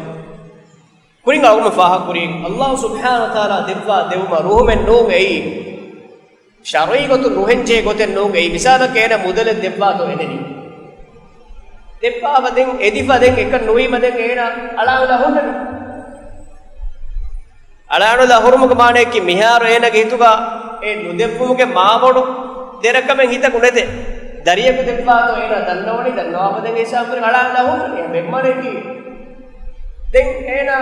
ކުރިން އަޅުގަނޑު ފާހަގަކުރީ، ﷲ ސުބްޙާނަހު ވަތަޢާލާ ދެއްވާ ދެއްވުމަށް ރުހުމެއް ނޫން އެއީ. ޝަރުޢީ ގޮތުން ނުހެންޖެހޭ ގޮތެއް ނޫން އެއީ. މިސާލަކަށް އޭނަ މުދަލެއް ދެއްވާތޯ އެދެނީ. ދެއްވާފަ ދެން އެދިފަ ދެން އެކަން ނުވީމަ ދެން އޭނަ އަޅާނުލާ ހުންނަނީ. އަޅާނުލާ ހުރުމުގެ މާނައަކީ މިހާރު އޭނަގެ ހިތުގަ އެ ނުދެއްވުމުގެ މާބޮޑު ދެރަކަމެއް ހިތަކު ނެތޭ. ދަރިޔަކު ދެއްވާތޯ އޭނަ ދަންނަވަނީ، ދަންނަވާފަ ދެން އެ ހިސާބުން އަޅާނުލާ ހުންނަނީ. އެހެން ވެއްމާނައަކީ ދެން އޭނާ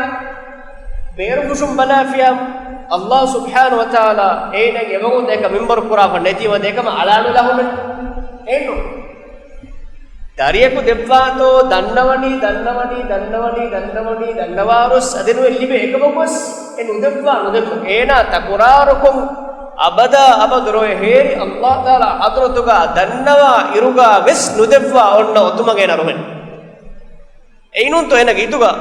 ބޭރު ފުށުން ބަލާފިޔާ، ﷲ ސުބްޙާނަހު ވަތަޢާލާ އޭނާގެ އެވަގުން ދޭކަ މިންވަރު ކުރާފަ ނެތީމަ ދޭކަމަ އަޅާނުލާ ހުންނަނީ. އެއްނު. ދަރިޔަކު ދެއްވާތޯ ދަންނަވަނީ، ދަންނަވަނީ، ދަންނަވަނީ، ދަންނަވަނީ، ދަންނަވާރުސް އަދިނުވެ ލިބޭ އެކަމަކުވެސް އެ ނުދެއްވާ ނުދެއްވުން އޭނާ ތަކުރާރުކޮށް އަބަދާ އަބަދު ރޮއެ ހޭރި ﷲ ތަޢާލާ ޙަޟްރަތުގަ ދަންނަވާ އިރުގަ ވެސް ނުދެއްވާ އޮންނަ އޮތުމަށް އޭނާ ރުހެން. އެއިނޫންތޯ އޭނަގެ ހިތުގަ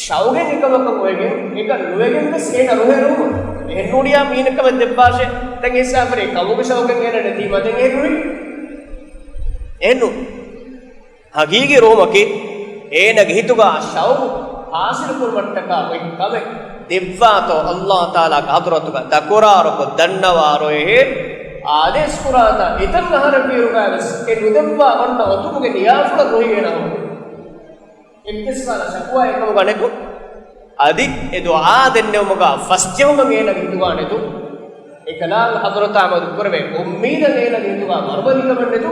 ޝައުގެން އެކަމަކަށް އޮވެގެން، އެކަން ނުވެގެން ވެސް އޭނަ ރުހެ ރުހުން. އެހެންނޫނިޔާ މީނަކަމެއް ދެއްވާށޭ. ދެން އެ ހިސާބުން އެ ކަމުގެ ޝައުގެއް އޭނަ ނެތީމަ ދެން އެ ރުހި. އެހެންނު. ހަގީގީ ރުހުމަކީ އޭނަގެ ހިތުގަ ޝައުގު ހާސިލު ކުރުމަށްޓަކާ އޮތް ކަމެއް ދެއްވާތޯ ﷲ ތަޢާލާގެ ޙަޟްރަތުގަ ތަކުރާރުކޮށް ދަންނަވާ ރޮއެ ހޭރި އާދޭސް ކުރާތާ އެތަން އަހަރެން ބޭރުގަ ވެސް އެ ނުދެއްވާ އޮންނަ އޮތުމުގެ ނިޔާފުޅަށް ރުހި އޭނާ ހުންނެވި. އެއްވެސް ކަހަލަ ޝަކުވާއެއް ކަމުގަ ނެތު. އަދި އެ ދުޢާ ދެންނެވުމުގަ ފަސްޖެހުމަށް އޭނަގެ ހިތުގަ ނެތު. އެކަލާނގެ ޙަޟްރަތާ މެދު ކުރެވޭ އުއްމީދަށް އޭނާގެ ހިތުގަ މަރުބަލިކަމެއް ނެތު.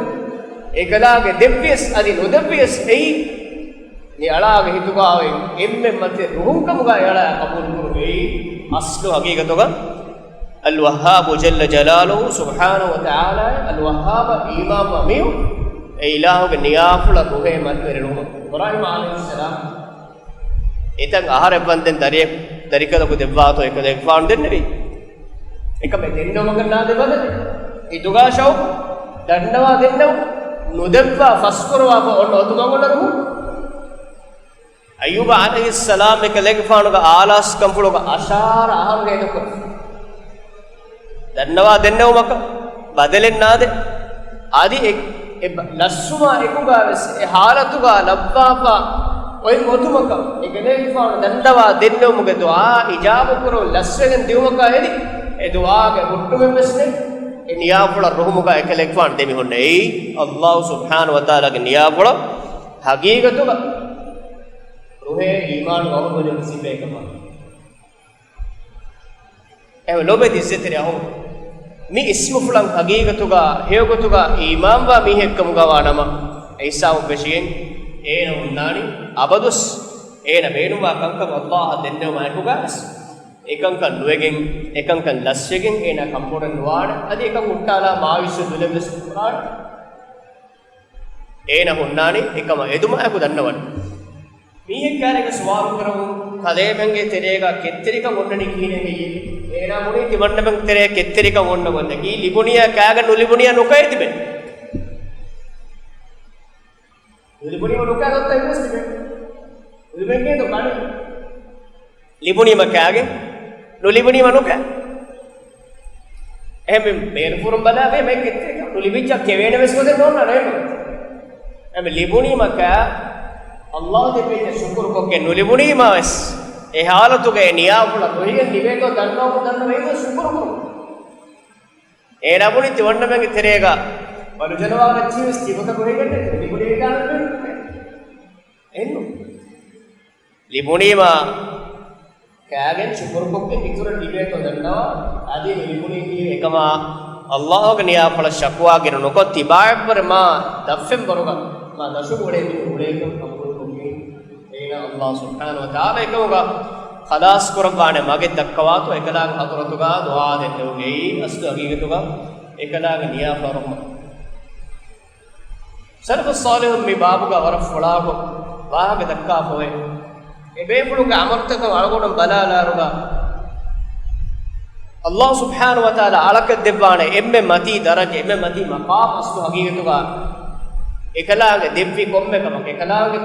އެކަލާނގެ ދެއްވިޔަސް އަދި ނުދެއްވިޔަސް އެއީ މި އަޅާގެ ހިތުގަ އޮތް އެންމެ މަތި ރުހުންކަމުގަ އެ އަޅާ ޤަބޫލު ކުރުމެއް. އަސްލު ޙަޤީޤަތުގަ އަލް ވައްހާބު ޖައްލަ ޖަލާލުހު ސުބްޙާނަހު ވަ ތަޢާލާ އަލް ވައްހާބަށް އީމާންވާ މީހުން އެ އިލާހުގެ ނިޔާފުޅަށް ރުހޭ މަތިވެރި ރުހުމަށް. އިބްރާހީމް ޢަލައިހިއްސަލާމް އެތަން އަހަރެއް ވަންދެން ދަރިއެއް، ދަރިކަލަކު ދެއްވާތޯ އެކަލޭގެފާނު ދެންނެވީ. އެކަމެއް ދެންނެވުމަކަށް ނާދޭ ބަދަލެއް. ހިތުގަ ޝައުޤު، ދަންނަވާ ދެންނެވު، ނުދެއްވާ ފަސްކުރަވާފަ އޮންނަ އޮތުމަށް އޮންނަ ރުހުން. އައްޔޫބު ޢަލައިހިއްސަލާމް އެކަލޭގެފާނުގެ އާލާސްކަންފުޅުގަ އަށާރަ އަހަރު ހޭދަކުރި. ދަންނަވާ ދެންނެވުމަކަށް ބަދަލެއް ނާދޭ. އަދި އެ، އެ ބަ-، ލައްސުމާ އެކުގަ ވެސް އެ ޙާލަތުގަ ލައްވާފަ އޮތް އޮތުމަކަށް އެކަލޭގެފާނު ދަންނަވާ ދެންނެވުމުގެ ދުޢާ އިޖާބަކުރަން ލަސްވެގެން ދިއުމަކާ ހެދި، އެ ދުޢާގެ ހުއްޓުމެއް ވެސް ނެތް. އެ ނިޔާފުޅަށް ރުހުމުގަ އެކަލޭގެފާނު ދެމިހުންނެވީ އައްލާހު ސުބްޙާނަހު ވަ ތަޢާލާގެ ނިޔާފުޅަށް ޙަޤީޤަތުގަ ރުހޭ އީމާނު އަހުލުވެރިންގެ ސިފައެއް ކަމަށް. އެހެން ލޯބިވެތި އިއްޒަތްތެރި އަޚުން، މި އިސްމުފުޅަށް ހަގީގަތުގަ ހެޔޮގޮތުގަ އީމާންވާ މީހެއްކަމުގަ ވާނަމަ، އެ ހިސާބުން ފެށިގެން އޭނަ ހުންނާނީ އަބަދުވެސް އޭނަ ބޭނުންވާ ކަންކަން އައްލާހަށް ދެންނެވުމާ އެކުގަވެސް އެކަންކަން ނުވެގެން، އެކަންކަން ލަސްވެގެން އޭނަ ކަންބޮޑެއް ނުވާނެ، އަދި އެކަން ހުއްޓާލާ މާވިސް ދުލެއްވެސް ނުކުރާނެ. އޭނަ ހުންނާނީ އެކަމަށް އެދުމާއެކު ދަންނަވަން. މީހެއް ކާރިގެ ސުވާލު ކުރަމުން ކަލޭމެންގެ ތެރޭގަ ކެތްތެރިކަން އޮންނަނީ ކިހިނެއް ހެއްޔޭ؟ އޭނާ ބުނީ ތިމަންނަމެން ތެރޭ ކެތްތެރިކަން އޮންނަ ގޮތަކީ ލިބުނިޔާ ކާގެން ނުލިބުނިޔާ ނުކައި ތިބެން. ނުލިބުނީމަ ނުކާ ގޮތަށް އިވެސް ތިބެން. ނުލިބެންގޭ ދޯ ކަނީ. ލިބުނީމަ ކާގެން، ނުލިބުނީމަ ނުކާ. އެހެން ބޭރުފުރުން ބަލާ ބޭ މެ ކެތްތެރިކަން ނުލިބިއްޖާ ކެވޭނެ ވެސް ގޮތެއް ނޯންނާނެ އެހެން. އެމެ ލިބުނީމަ ކާ، އައްލާހު ދެއްވިއްޖެ ޝުކުރު ކޮށްގެން ނުލިބުނީމާ ވެސް އެ ހާލަތުގަ އެ ނިޔާފުޅަށް ރުހިގެން ލިބޭތޯ ދަންނަވަމުން ދަންނަވައި ޝުކުރު ކުރުން. އޭނާ ބުނި ތިމަންނަމެންގެ ތެރޭގަ ވަނުޖަނަވާރައްޗިވެސް ތިބަކަށް ރުހިގެން ނެތި ލިބުނީ އެކާނަމެން. އެއްނު. ލިބުނީމާ ކާގެން ޝުކުރުކޮށްގެން އިތުރަށް ލިބޭތޯ ދަންނަވާ، އަދި ނުލިބުނީ ކީއްވެ އެކަމާ އައްލާހުގެ ނިޔާފުޅަށް ޝަކުވާ ގިނަ ނުކޮށް ތިބާއަށްވުރެ މާ ދަށްފެންވަރުގަ މާ ދަށު އުޅޭ މީހުން އުޅޭކަން ޤަބޫލުކޮށްގެން އޭނާ އައްލާހު ސުބްޙާނަހު ވަ ތަޢާލާ އެކަމުގަ ޚަލާޞް ކުރައްވާނެ މަގެއް ދައްކަވާތޯ އެކަލާނގެ ޙަޟްރަތުގަ ދުޢާ ދެންނެވުން އެއީ އަސްލު ހަގީގަތުގަ އެކަލާނގެ ނިޔާފުޅަށް ރުހުމަށް. ސަލަފުއް ޞާލިޙުން މި ބާބުގަ ވަރަށް ފުޅާކޮށް ވާހަކަ ދައްކާފަ އޮތް. އެ ބޭފުޅުންގެ ޢަމަލުތަކަށް އަޅުގަނޑު ބަލާލާރުގަ، އައްލާހު ސުބްޙާނަހު ވަ ތަޢާލާ އަޅަކަށް ދެއްވާނެ އެންމެ މަތީ ދަރަޖަ، އެންމެ މަތީ މަޤާމް އަސްލު ހަގީގަތުގަ އެކަލާނގެ ދެއްވި ކޮންމެ ކަމަކަށް، އެކަލާނގެ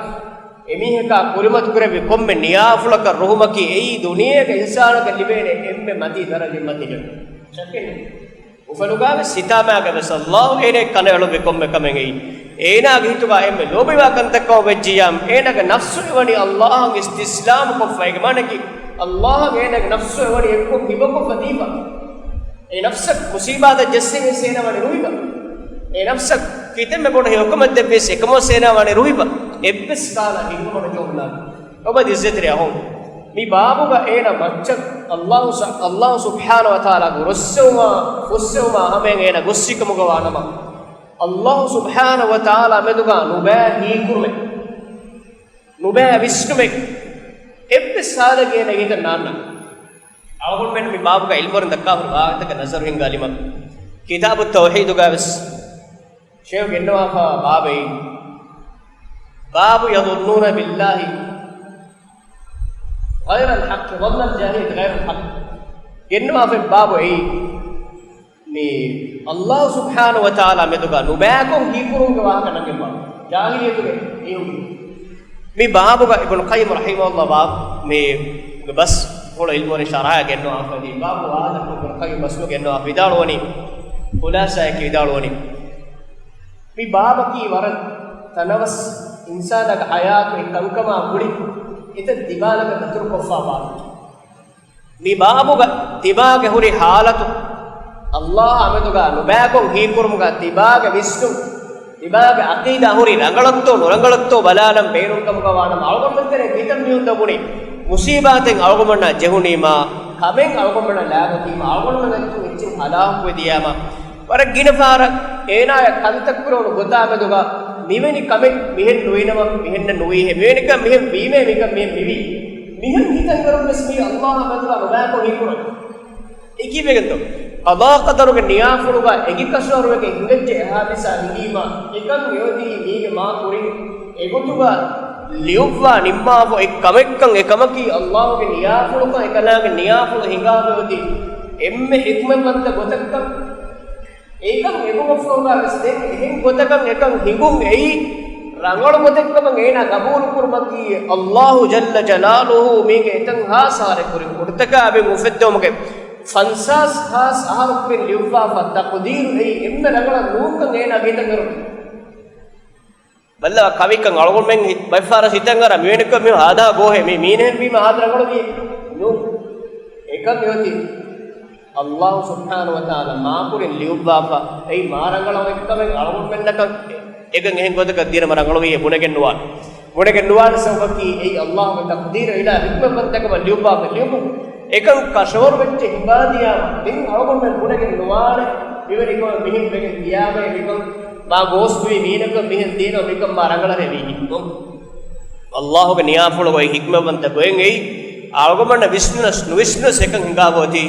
އެމީހަކާ ކުރިމަތި ކުރެއްވި ކޮންމެ ނިޔާފުޅަކަށް ރުހުމަކީ އެއީ ދުނިޔޭގެ އިންސާނަކަށް ލިބޭނެ އެންމެ މަތީ ދަރަޖަ، މަތީ ޝައްކެއް ނެތް. އުފަލުގަވެސް ހިތާމައިގަވެސް އައްލާހު އޭނައަށް ކަނޑައެޅުއްވި ކޮންމެ ކަމެއް އެއީ. އޭނާގެ ހިތުގަ އެންމެ ލޯބިވާ ކަންތައް ކަމަށް ވެއްޖިއްޔާމު، އޭނާގެ ނަފްސު އެވަނީ އައްލާހަށް އިސްތިސްލާމު ކޮށްފަ. އޭގެ މާނައަކީ، އައްލާހަށް އޭނާގެ ނަފްސު އެވަނީ އެއްކޮށް ހިބަކޮށްފަ ދީފަ. އެ ނަފްސަށް މުސީބާތައް ޖެއްސެވިޔަސް އޭނާ ވަނީ ރުހިބަ. އެ ނަފްސަށް ކިތަންމެ ބޮޑު ހެޔޮކަމެއް ދެއްވިޔަސް އެކަމަށް އޭނާ ވަނީ ރުހިބަ. އެއްވެސް ކާލަ ހިނގުމަކަށް ޖެހުންނާނެ. ލޯބިވެތި އިއްޒަތްތެރި އަޚުން، މި ބާބުގަ އޭނަ މައްޗަށް އައްލާހު ސަ-، އައްލާހު ސުބްޙާނަހު ވަ ތަޢާލާގެ ރޮއްސެވުމާ، ފުއްސެވުމާ ހަމައިން އޭނަ ގޮއްސިކަމުގަ ވާނަމަ، އައްލާހު ސުބްޙާނަހު ވަ ތަޢާލާ މެދުގަ ނުބައި ހީކުރުމެއް، ނުބައި ވިސްނުމެއް އެއްވެސް ހާލެއްގަ އޭނަގެ ހިތަށް ނާންނާނެ. އަޅުގަނޑުމެން މި ބާބުގަ ޢިލްމުވެރިން ދައްކާފަ ވާހަކަތަކަށް ނަޒަރު ހިންގާލީމަ، ކިތާބު ތައުޙީދުގަވެސް ޝޭޚް ގެންނަވާފަ ބާބެއް، باب يظنون بالله غير الحق، ظن الجاهلية غير الحق. ގެންނަވާފަ ބާބު އެއީ، މި އައްލާހު ސުބްޙާނަހު ވަ ތަޢާލާ މެދުގަ ނުބައިކޮށް ހީކުރުމުގެ ވާހަކަ ނަންގެން ބާބު. ޖާހިލިއްޔަތުގެ މީހުން. މި ބާބުގަ އިބްނު ޤައްޔިމް ރަޙިމަހުﷲ ބާބު މި ބަސް ފުޅު ޢިލްމުވެރިން ޝަރަޙައަށް ގެންނަވާފަ ދީ. ބާބު ވާހަކަ އިބްނު ޤައްޔިމް ބަސްފުޅު ގެންނަވާފަ ވިދާޅުވަނީ، ޚުލާޞާއަކީ ވިދާޅުވަނީ، މި ބާބަކީ ވަރަށް ތަނަވަސް އިންސާނާގެ ޙަޔާތު އެ ކަންކަމާ ގުޅި އެތައް ދިމާލަކަށް ދަތުރުކޮށްފާ ބާބެއް. މި ބާބުގަ ތިބާގެ ހުރި ހާލަތު، އައްލާހާ މެދުގަ ނުބައިކޮށް ހީކުރުމުގަ ތިބާގެ ވިސްނުން، ތިބާގެ ޢަޤީދާ ހުރި ރަނގަޅަށްތޯ ނުރަނގަޅަށްތޯ ބަލާލަން ބޭނުންކަމުގަ ވާނަމަ، އަޅުގަނޑުމެން ތެރޭ ކިތަންމެ މީހުން ދަބުނީ މުސީބާތެއް އަޅުގަނޑުމެންނާ ޖެހުނީމާ، ކަމެއް އަޅުގަނޑުމެންނަށް ލާގޮތީމަ، އަޅުގަނޑުމެން އެއްޗެއް ހަލާކުވެ ދިޔާމަ، ވަރަށް ގިނަ ފަހަރަށް އޭނާޔަށް ކަންތައް ކުރެވުނު ގޮތާ މެދުގަ މިވެނި ކަމެއް މިހެން ނުވިނަމަ، މިހެންނެއް ނުވީހޭ، މިވެނިކަން މިހެން ވީމޭ، މިކަން މިހެން މިވީ. މިހެން ހިތަށް އެރުން ވެސް މީ އައްލާހާ މެދުގަ ނުބައިކޮށް ހީކުރަން. އެކީވެގެންތޯ؟ ޤަޟާ ޤަދަރުގެ ނިޔާފުޅުގަ އެނގި ކަށަވަރުވެގެން ހިނގައްޖެ އެހާ މީސާ ހިނގީމަ، އެކަން އެއޮތީ މީގެ މާ ކުރިން އެގޮތުގަ ލިޔުއްވާ ނިންމާފަ އެއްކަމެއްކަން، އެކަމަކީ އައްލާހުގެ ނިޔާފުޅުކަން، އެކަލާނގެ ނިޔާފުޅު ހިނގާފައޮތީ އެންމެ ޙިކްމަތްވަންތަ ގޮތެއްކަން. އެކަން އެކަމަށްފަހުގަ ވެސް ދެން އެހެން ގޮތަކަށް އެކަން ހިނގުން އެއީ ރަނގަޅު ގޮތެއްކަމަށް އޭނާ ގަބޫލުކުރުމަކީ އައްލާހު ޖައްލަ ޖަލާލުހު މީގެ އެތައް ހާސް އަހަރެއް ކުރިން ކުޑަތަކާ އެބައިން އުފެއްދެވުމުގެ ފަންސާސް ހާސް އަހަރު ކުރިން ލިޔުއްވާފަ ތަޤްދީރު އެއީ އެންމެ ރަނގަޅަށް ނޫންކަން އޭނާގެ ހިތަށް އެރުނު. ބައްލަވާ ކަމެއްކަން އަޅުގަނޑުމެން ހި-، ބައެއްފަހަރަށް ހިތަށް އަރާ މިވެނިކޮށް މި ހާދާ ގޯހޭ، މި މީނަހެން ވީމަ ހާދަ ރަނގަޅު ވީ. ނޫން. އެކަން މިއޮތީ އައްލާހު ސުބްޙާނަހު ވަތަޢާލާ މާކުރިން ލިޔުއްވާފަ، އެއީ މާ ރަނގަޅަށް އޮތްކަމެއް އަޅުގަނޑުމެންނަކަށް އެކަން އެހެން ގޮތަކަށް ދިޔަނަމަ ރަނގަޅުވީ ބުނެގެން ނުވާނެ. ބުނެގެން ނުވާނެ ސަބަބަކީ އެއީ އައްލާހުގެ ތަޤްދީރު އިލާހީ ޙިކްމަތްވަންތަކަމަށް ލިޔުއްވާފަ ލިޔުމުން. އެކަން ކަށަވަރު ވެއްޖެ ހިނގާދިޔާމަ ދެން އަޅުގަނޑުމެން ބުނެގެން ނުވާނެ. މިވެނިކޮށް މިހެން ވެގެން ދިޔާމަ މިކަން މާ ގޯސް ވީ މީނަކަށް މިހެން ދީނަ މިކަން މާ ރަނގަޅަށް ވީ ހިތުން. އައްލާހުގެ ނިޔާފުޅުގައި ޙިކްމަތްވަންތަ ގޮތް އެއީ އަޅުގަނޑަށް ވިސްނުނަސް ނުވިސްނުނަސް އެކަން ހިނގާފަ އޮތީ.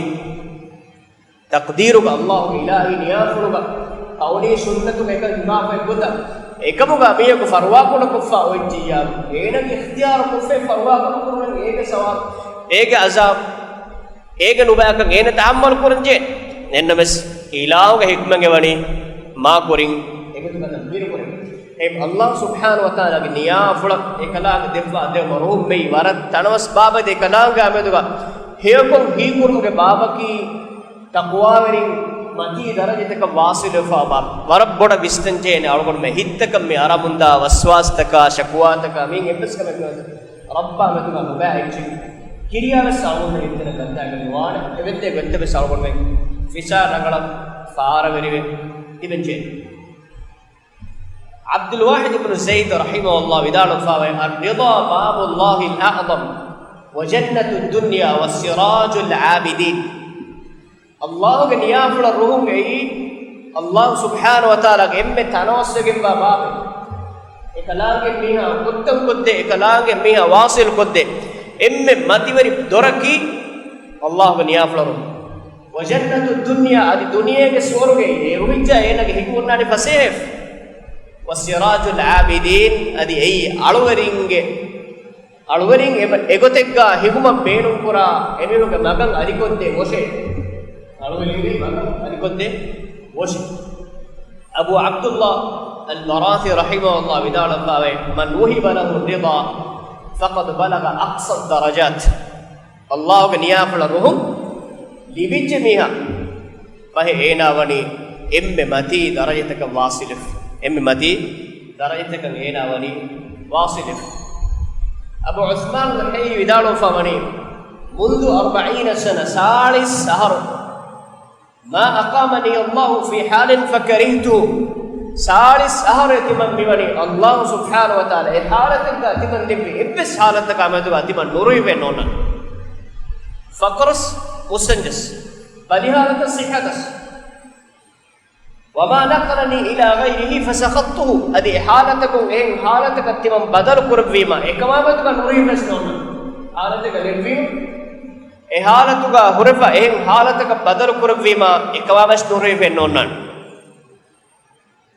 ތަޤްދީރުގަ އައްލާހުގެ އިލާހީ ނިޔާފުޅުގަ ކައުނީ ސުންނަތުގަ އެކަން ހިނގާފައި ގޮތަށް އެކަމުގަ މީހަކު ފަރުވާކުޑަކޮށްފަ އޮތްޖިއްޔާ އޭނަގެ އިޚްތިޔާރު ކޮށްފައި ފަރުވާކުޑަކުރުމެން އޭގެ ސަވާބު، އޭގެ އަޒާބު، އޭގެ ނުބައިކަން އޭނަ ތަޙައްމަލު ކުރަންޖެހޭ. އެހެންނަމަވެސް އިލާހުގެ ޙިކްމަތް އެވަނީ މާ ކުރިން އެގޮތުގަ ތަޤްދީރު ކުރެވެން. އެ އައްލާހު ސުބްޙާނަހު ވަތަޢާލާގެ ނިޔާފުޅަށް އެކަލާނގެ ދެއްވާ ދެވުމަށް ރުހުން މެއި ވަރަށް ތަނަވަސް ބާބެދޭ އެކަލާނގެ މެދުގަ ހެޔޮކޮށް ހީކުރުމުގެ ބާބަކީ ތަޤްވާވެރިން މަތީ ދަރަޖަތަކަށް ވާޞިލުވެފަ ބާ. ވަރަށް ބޮޑަށް ވިސްނަންޖެހޭނެ އަޅުގަނޑުމެން ހިތްތަކަށް މި އަރަމުންދާ ވަސްވާސްތަކާ، ޝަކުވާތަކާ މީން އެއްވެސް ކަމެއް ނުވެ. ރައްބާ މެދުގަ ނުބައި އެއްޗެއް ކިރިޔާވެސް އަޅުގަނޑު ހިތްތަނަށް ގަންދާގެން ނުވާނެ. އެވެއްދޭ ގޮތްތައްވެސް އަޅުގަނޑުމެން ފިސާ ރަނގަޅަށް ފާރަވެރިވެ ތިބެންޖެހޭ. ޢަބްދުލް ވާޙިދު ބިން ޒައިދު ރަޙިމަހުﷲ ވިދާޅުވެފައިވޭ، الرضا باب الله الأعظم وجنة الدنيا وسراج العابدين. އައްލާހުގެ ނިޔާފުޅަށް ރުހުން އެއީ، އައްލާހު ސުބްޙާނަހު ވަތަޢާލާގެ އެންމެ ތަނަވަސްވެގެންވާ ބާބެއް. އެކަލާނގެ މީހާ ކުއްތަން ކޮށްދޭ، އެކަލާނގެ މީހާ ވާޞިލް ކޮށްދޭ އެންމެ މަތިވެރި ދޮރަކީ އައްލާހުގެ ނިޔާފުޅަށް ރުހުން. وجنة الدنيا، އަދި ދުނިޔޭގެ ސުވަރުގެ އެ ރުހިއްޖާ އޭނާގެ ހިތް ހުންނާނީ ފަސޭހަވެފަ. وسراج العابدين، އަދި އެއީ އަޅުވެރިންގެ އަޅުވެރިން އެ-، އެގޮތެއްގަ ހިފުމަށް ބޭނުންކުރާ އެމީހުންގެ މަގަށް އަލިކޮށްދޭ ގޮށެއް. އަޅުވެރިންގެ މަގަށް އަލިކޮށްދޭ ގޮށެއް. އަބޫ ޢަބްދުﷲ އަލްމަރާޣީ ރަޙިމަހުﷲ ވިދާޅުވެފައިވޭ، من وهب له الرضا فقد بلغ أقصى الدرجات. އައްލާހުގެ ނިޔާފުޅަށް ރުހުން ލިބިއްޖެ މީހާ، ފަހެ އޭނާ ވަނީ އެންމެ މަތީ ދަރަޖަތަކަށް ވާޞިލުވެފަ. އެންމެ މަތީ ދަރަޖަތަކަށް އޭނާ ވަނީ ވާޞިލުވެފަ. އަބޫ ޢުޘްމާން ނަޚަޢީ ވިދާޅުވެފަ ވަނީ، منذ أربعين سنة، ސާޅީސް އަހަރު، ما أقامني الله في حال فكرهته. ސާޅީސް އަހަރު ތިމަން މިވަނީ އައްލާހު ސުބްޙާނަހު ވަތަޢާލާ އެ ޙާލަތެއްގަ ތިމަން ލެއްވި އެއްވެސް ޙާލަތަކާ މެދުގަ ތިމަން ނުރުހިވެ ނޯންނާނެ. ފަޤްރަސް މުއްސަންޖަސް، ބަލިހާލަތަށް ޞިއްޙަތަސް. وما نقلني إلى غيره فسخطته. އަދި އެ ޙާލަތަކުން އެހެން ޙާލަތަކަށް ތިމަން ބަދަލު ކުރެއްވީމަ، އެކަމާ މެދުގަ ނުރުހިވެސް ނޯންނާނެ. ޙާލަތެއްގަ ލެއްވީމަ، އެ ޙާލަތުގަ ހުރެފަ އެހެން ޙާލަތަކަށް ބަދަލު ކުރެއްވީމަ، އެކަމާ ވެސް ނުރުހިވެ ނޯންނާނެ.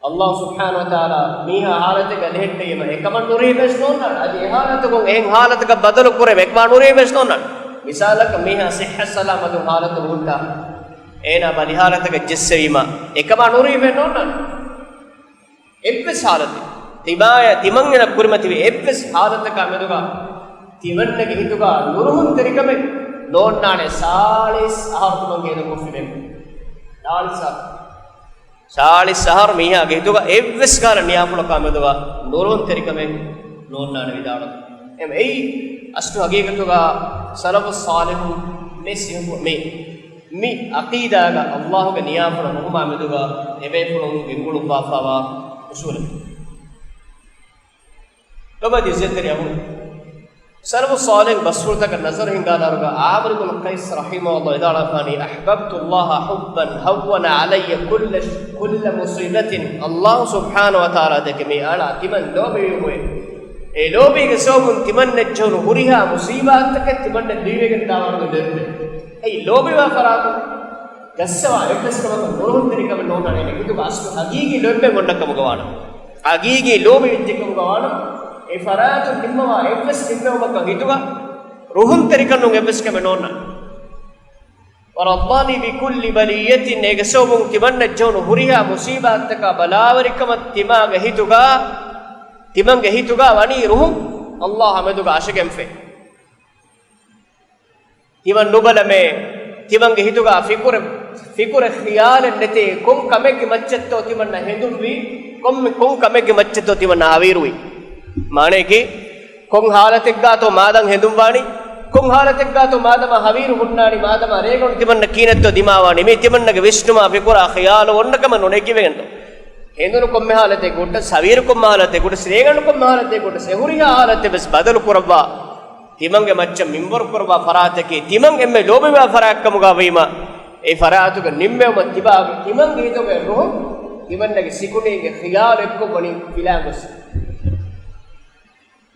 އައްލާހު ސުބްޙާނަހު ވަތަޢާލާ މީހާ ޙާލަތެއްގަ ލެހެއްޓެވީމަ، އެކަމަށް ނުރުހިވެސް ނޯންނާނެ. އަދި އެ ޙާލަތުގަ އެހެން ޙާލަތަކަށް ބަދަލު ކުރެވޭ، އެކަމާ ނުރުހިވެސް ނޯންނާނެ. މިސާލަކަށް މީހާ ޞިއްޙަތް ސަލާމަތު ޙާލަތު ހުއްޓާ، އޭނާ ބަލި ޙާލަތަކަށް ޖެއްސެވީމަ، އެކަމާ ނުރުހިވެ ނޯންނާނެ. އެއްވެސް ޙާލަތެއް، ތިބާޔަ ތިމަންގެނަ ކުރިމަތިވި އެއްވެސް ޙާލަތަކާ މެދުގަ ތިމަންނަގެ ހިތުގަ ނުރުހުންތެރިކަމެއް ނޯންނާނެ. ސާޅީސް އަހަރު ތިމަން ގޭދަ ކޮށްފި ބޭކު. ސާޅީސް އަހަރު. ސާޅީސް އަހަރު މީހާގެ ހިތުގަ އެއްވެސް ކަހަލަ ނިޔާފުޅަކާ މެދުގަ ނުރުހުންތެރިކަމެއް ނޯންނާނެ ވިދާޅު. އެމް އެއީ އަސްލު ޙަޤީޤަތުގަ ސަލަފުއް ޞާލިޙުން މި ސިހު-، މި މި ޢަޤީދާގަ އައްލާހުގެ ނިޔާފުޅަށް ނުހުމާ މެދުގަ އެބޭފުޅުން ގެންގުޅުއްވާފައިވާ އުޞޫލެއް. ލޮބުވެތި ޢިއްޒަތްތެރި އަޚުން، ސަލަފު ޞާލިޙް ބަސްފުޅުތަކަށް ނަޒަރު ހިންގާލާރުގަ ޢާމިރު ބުނު ޤައިސް ރަޙިމަހުﷲ ވިދާޅުވާފާނީ، "أحببت الله حبا هون علي كل، كل مصيبة." ﷲ ސުބްޙާނަހޫ ވަތަޢާލާ ދެކެ މި އަޅާ ތިމަން ލޯބިވީމުއޭ. އެ ލޯބީގެ ސަބަބުން ތިމަންނަށް ޖެހުނު ހުރިހާ މުޞީބާތްތަކެއް ތިމަންނަށް ލިބިވެގެން ދާވަރުގެ ލެއްވޭ. އެއީ ލޯބިވާ ފަރާތުން ޖައްސަވާ އެއްވެސް ކަމަކަށް ނުރުހުންތެރިކަމެއް ނޯންނާނެ. އޭނަ ހިތުގަ އަސްލު ހަގީގީ ލޯތްބެއް އޮންނަ ކަމުގަ ވާނަމަ، ހަގީގީ ލޯބި ވެއްޖެ ކަމުގަ ވާނަމަ، އެ ފަރާތުން ނިންމަވާ އެއްވެސް ނިންމެވުމަކަށް ހިތުގަ ރުހުންތެރިކަން ނޫން އެއްވެސް ކަމެއް ނޯންނާނެ. ވަރައްޟާނީ ބިކުއްލި ބަލިއްޔަތިން، އޭގެ ސަބަބުން ތިމަންނަށް ޖެހުނު ހުރިހާ މުޞީބާތްތަކާ ބަލާވަރިކަމަށް ތިމާގެ ހިތުގަ، ތިމަންގެ ހިތުގަ ވަނީ ރުހުން ﷲ އާ މެދުގަ އަށަގެންފޭ. ތިމަން ނުބަލަމޭ، ތިމަންގެ ހިތުގަ ފިކުރެއް، ފިކުރެއް ޚިޔާލެއް ނެތޭ، ކޮން ކަމެއްގެ މައްޗަށްތޯ ތިމަންނަ ހެނދުންވީ، ކޮން، ކޮން ކަމެއްގެ މައްޗަށްތޯ ތިމަންނަ ހަވީރުވީ. މާނައަކީ، ކޮން ހާލަތެއްގާތޯ މާދަން ހެނދުންވާނީ، ކޮން ހާލަތެއްގާތޯ މާދަމާ ހަވީރު ހުންނާނީ، މާދަމާ ރޭގަނޑު ތިމަންނަ ކީނެއްތޯ ދިމާވާނީ، މީ ތިމަންނަގެ ވިސްނުމާ ފިކުރާ ޚިޔާލު އޮންނަ ކަމެއް ނޫނޭ ކިޔެވިގެންތޯ. ހެނދުނު ކޮންމެ ހާލަތެއްގަ ވެސް، ހަވީރު ކޮންމެ ހާލަތެއްގަ ވެސް، ރޭގަނޑު ކޮންމެ ހާލަތެއްގަ ވެސް، އެ ހުރިހާ ހާލަތެއް ވެސް ބަދަލު ކުރައްވާ، ތިމަންގެ މައްޗަށް މިންވަރު ކުރައްވާ ފަރާތަކީ، ތިމަން އެންމެ ލޯބިވާ ފަރާތް ކަމުގަ ވީމަ، އެ ފަރާތުގަ ނިންމެވުމަށް ތިބާގެ ތިމަންގެ ހިތުގެ ރުހުން، ތިމަންނަގެ ސިކުނޑީގެ ޚިޔާލު އެއްކޮށް ވަނީ ފިލާން ގޮސް.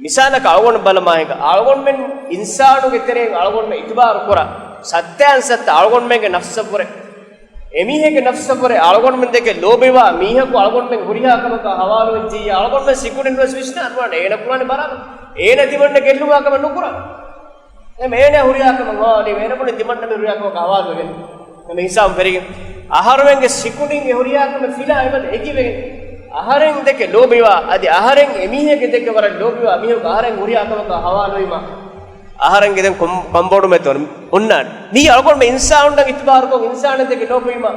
މިސާލަކަށް އަޅުގަނޑު ބަލަމާ ހިނގާ، އަޅުގަނޑުމެން އިންސާނުގެ ތެރެއިން އަޅުގަނޑުމެން އިތުބާރު ކުރާ، ސައްތައިން ސައްތަ އަޅުގަނޑުމެންގެ ނަފްސަށްވުރެ، އެމީހެއްގެ ނަފްސަށްވުރެ އަޅުގަނޑުމެން ދެކެ ލޯބިވާ މީހަކު އަޅުގަނޑުމެން ހުރިހާ ކަމަކާ ހަވާލުވެއްޖެއްޔާ، އަޅުގަނޑުމެން ސިކުނޑިން ވެސް ވިސްނާން ވާނެ އޭނަ ކުރާނެ ބަރާބަރަށް. އޭނަ ތިމަންނަ ގެއްލުވާ ކަމެއް ނުކުރާ. އެހެން އޭނަ ހުރިހާ ކަމެއް ވާނީ، އޭނަ ބުނި ތިމަންނަ މި ހުރިހާ ކަމަކަށް ހަވާލުވެގެން. އެމެ ހިސާބު ފެރިގެން އަހަރުމެންގެ ސިކުނޑިން އެ ހުރިހާ ކަމެއް ފިލާ އެބަދަ އެކިވެގެން. އަހަރެން ދެކެ ލޯބިވާ، އަދި އަހަރެން އެމީހެއްގެ ދެކެ ވަރަށް ލޯބިވާ މީހަކު އަހަރެން ހުރިހާ ކަމަކަށް ހަވާލުވީމަ، އަހަރެންގެ ދެން ކޮން، ކޮންބޮޑުމެއްތޯ ހުންނާނެ. މީ އަޅުގަނޑުމެން އިންސާނުންނަށް އިތުބާރުކޮށް އިންސާނެއް ދެކެ ލޯބިވީމަ،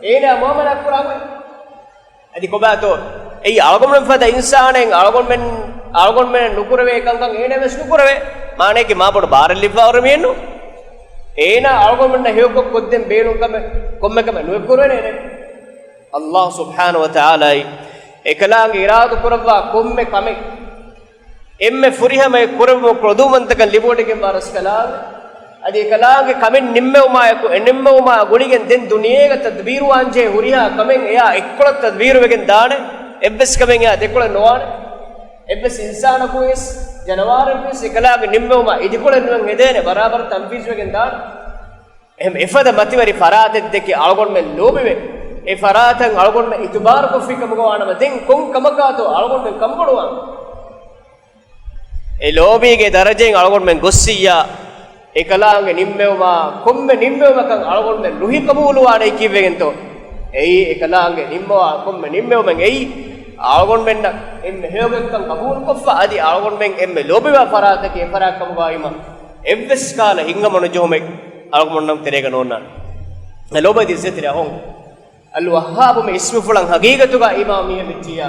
އޭނާ މުއާމަލާ ކުރާ ގޮތް. އަދި ކޮބާތޯ؟ އެއީ އަޅުގަނޑުމެން ފަދަ އިންސާނެއް، އަޅުގަނޑުމެން، އަޅުގަނޑުމެން ނުކުރެވޭ ކަންކަން އޭނަ ވެސް ނުކުރެވޭ. މާނައަކީ މާ ބޮޑު ބާރެއް ލިބިފަ ހުރި މީހެއްނު. އޭނާ އަޅުގަނޑުމެންނަށް ހެޔޮކޮށް ކޮށްދޭން ބޭނުން ކަމެއް، ކޮންމެ ކަމެއް ނުއެއް ކުރެވޭނެ. ﷲ ސުބްޙާނަހޫ ވަތަޢާލާއި އެކަލާނގެ އިރާދަ ކުރައްވާ ކޮންމެ ކަމެއް އެންމެ ފުރިހަމައެއް ކުރެއްވުމަށް ކުޅަދުންވަންތަކަން ލިބިވޮޑިގެންވާ ރަސްކަލާނގެ. އަދި އެކަލާނގެ ކަމެއް ނިންމެވުމާއެކު، އެ ނިންމެވުމާ ގުޅިގެން ދެން ދުނިޔޭގަ ތަދްބީރުވާންޖެހޭ ހުރިހާ ކަމެއް އެޔާ އެއްކޮޅަށް ތަދްބީރުވެގެން ދާނެ. އެއްވެސް ކަމެއް އެޔާ ދެކޮޅަށް ނުވާނެ. އެއްވެސް އިންސާނަކު ވެސް، ޖަނަވާރެއް ވެސް އެކަލާނގެ ނިންމެވުމާ އިދިކޮޅެއް ނުވެ ހެދޭނެ، ބަރާބަރަށް ތަންފީޒުވެގެން ދާނެ. އެހެން އެފަދަ މަތިވެރި ފަރާތެއް ދެކެ އަޅުގަނޑުމެން ލޯބިވެ، އެ ފަރާތަށް އަޅުގަނޑުމެން އިތުބާރުކޮށްފި ކަމުގަ ވާނަމަ، ދެން ކޮން ކަމަކާތޯ އަޅުގަނޑުމެން ކަންބޮޑުވާން؟ އެ ލޯބީގެ ދަރަޖައިން އަޅުގަނޑުމެން ގޮއްސިއްޔާ، އެކަލާނގެ ނިންމެވުމާ ކޮންމެ ނިންމެވުމަކަށް އަޅުގަނޑުމެން ރުހި ޤަބޫލުވާނެ ކީއްވެގެންތޯ؟ އެއީ އެކަލާނގެ ނިންމަވާ ކޮންމެ ނިންމެވުމެއް އެއީ އަޅުގަނޑުމެންނަށް އެންމެ ހެޔޮގޮތްކަން ޤަބޫލުކޮށްފަ، އަދި އަޅުގަނޑުމެން އެންމެ ލޯބިވާ ފަރާތަކީ އެފަރާތް ކަމުގައިމަ، އެއްވެސް ކާލަ ހިތްހަމަނުޖެހުމެއް އަޅުގަނޑުމެންނަށް ތެރޭގަ ނޯންނާނެ. ލޯބިވެތި އިއްޒަތްތެރި އަޚުން، އަލް ވައްހާބު މި އިސްމުފުޅަށް ހަގީގަތުގަ އިމާމީ މިއްޗިއްޔާ،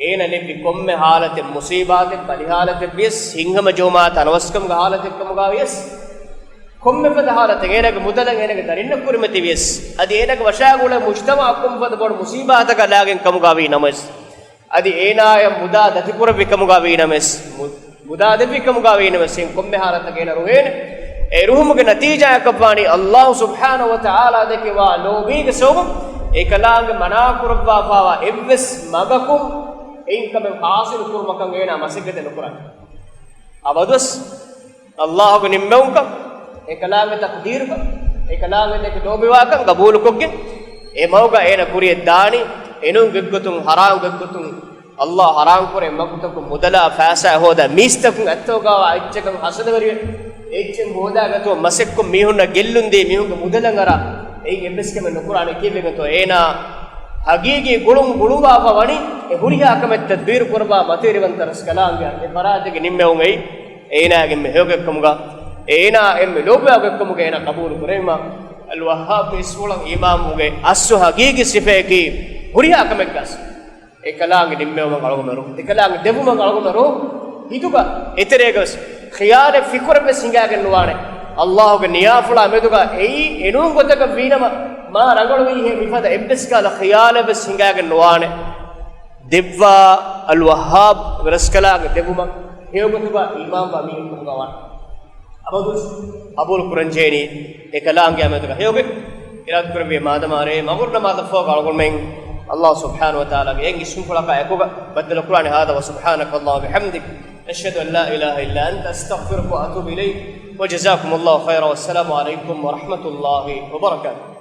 އޭނަ ލެއްވި ކޮންމެ ހާލަތެއް، މުސީބާތެއް، ބަލިހާލަތެއް ވިޔަސް، ހިތްހަމަޖެހުމާ ތަނަވަސްކަމުގެ ހާލަތެއް ކަމުގަ ވިޔަސް، ކޮންމެ ފަދަ ހާލަތެއް، އޭނަގެ މުދަލަށް އޭނަގެ ދަރިންނަށް ކުރިމަތިވިޔަސް، އަދި އޭނަގެ ވަށާގުޅޭ މުޖްތަމަޢަށް ކޮންފަދަ ބޮޑު މުސީބާތަކަށް ލާގެން ކަމުގައިވީ ނަމަވެސް، އަދި އޭނާޔަށް މުދާ ދަތިކުރެއްވި ކަމުގައިވީ ނަމަވެސް، މު-، މުދާ ދެއްވި ކަމުގައިވީ ނަމަވެސް، އެހެން ކޮންމެ ހާލަތަކަށް އޭނަ ރުހޭނެ. އެ ރުހުމުގެ ނަތީޖާއަކަށްވާނީ ﷲ ސުބްޙާނަހޫ ވަތަޢާލާ ދެކެވާ ލޯބީގެ ސަބަބުން އެކަލާނގެ މަނާ ކުރައްވާފާވާ އެއްވެސް މަގަކުން އެއިން ކަމެއް ޙާޞިލު ކުރުމަކަށް އޭނާ މަސައްކަތެއް ނުކުރާނެ. އަބަދުވެސް ﷲގެ ނިންމެވުންކަން، އެކަލާނގެ ތަޤްދީރުކަން، އެކަލާނގެ ދެކެ ލޯބިވާކަން ޤަބޫލުކޮށްގެން، އެ މަގުގަ އޭނަ ކުރިޔަށް ދާނީ، އެނޫން ގޮތްގޮތުން، ޙަރާމް ގޮތްގޮތުން، ﷲ ޙަރާމް ކުރޭ މަގުތަކުން މުދަލާ ފައިސާ ހޯދާ، މީސްތަކުން އަތްތަކަށް އައިއްޗަކަށް ޙަސަދަވެރިވެ، އެއްޗެއް ހޯދާގަތުމަށް މަސައްކަތް މީހުންނަށް ގެއްލުންދީ، މީހުންގެ މުދަލަށް އަރާ، އެއީ އެއްވެސް ކަމެއް ނުކުރާނެ ކީއްވެގެންތޯ؟ އޭނާ ހަގީގީ ގުޅުން ގުޅުވާފަ ވަނީ އެ ހުރިހާ ކަމެއް ތަދްބީރު ކުރައްވާ މަތިވެރިވަންތަ ރަސްކަލާނގެ އެ ފަރާތެއްގެ ނިންމެވުން އެއީ އޭނާގެ އެންމެ ހެޔޮ ގޮތްކަމުގަ، އޭނާ އެންމެ ލޯބިވާ ގޮތްކަމުގަ އޭނާ ޤަބޫލު ކުރެވީމަ، އަލް ވައްހާބްގެ އިސްމުފުޅަށް އިމާމުގެ އަސްލު ހަގީގީ ސިފައަކީ ހުރިހާ ކަމެއްގަސް އެކަލާނގެ ނިންމެވުމަށް އަޅުގަނޑު ރުހު، އެކަލާނގެ ދެވުމަށް އަޅުގަނޑު ރުހު، ހިތުގަ އެތެރޭގަސް ޚިޔާލެއް ފިކުރެއްވެސް ހިނގާގެން ނުވާނެ. ﷲގެ ނިޔާފުޅާ މެދުގަ އެއީ އެނޫން ގޮތަކަށް ވީނަމަ، މާ ރަނގަޅުވީހޭ މިފަދަ އެއްވެސް ކާލަ ޚިޔާލެއްވެސް ހިނގާގެން ނުވާނެ. ދެއްވާ އަލް ވައްހާބް ރަސްކަލާނގެ ދެވުމަށް ހެޔޮގޮތުގަ އީމާންވާ މީހުން ކަމުގަ ވާނެ. އަބަދުވެސް ޤަބޫލު ކުރަންޖެހޭނީ އެކަލާނގެ އަމަލުތަކަށް ހެޔޮގޮތް އިރާދަކުރެއްވިޔޭ މާދަމާ ރޭ މަގުރިބު ނަމާދަށްފަހުގަ އަޅުގަނޑުމެން އައްލާހު ސުބްޙާނަހު ވަތަޢާލާގެ އެއް އިސްމުފުޅަކާ އެކުގަ ބައްދަލުކުރާނެ. هذا وسبحانك اللهم وبحمدك، أشهد أن لا إله إلا أنت، أستغفرك وأتوب إليك، وجزاكم الله خيرا، والسلام عليكم ورحمة الله وبركاته.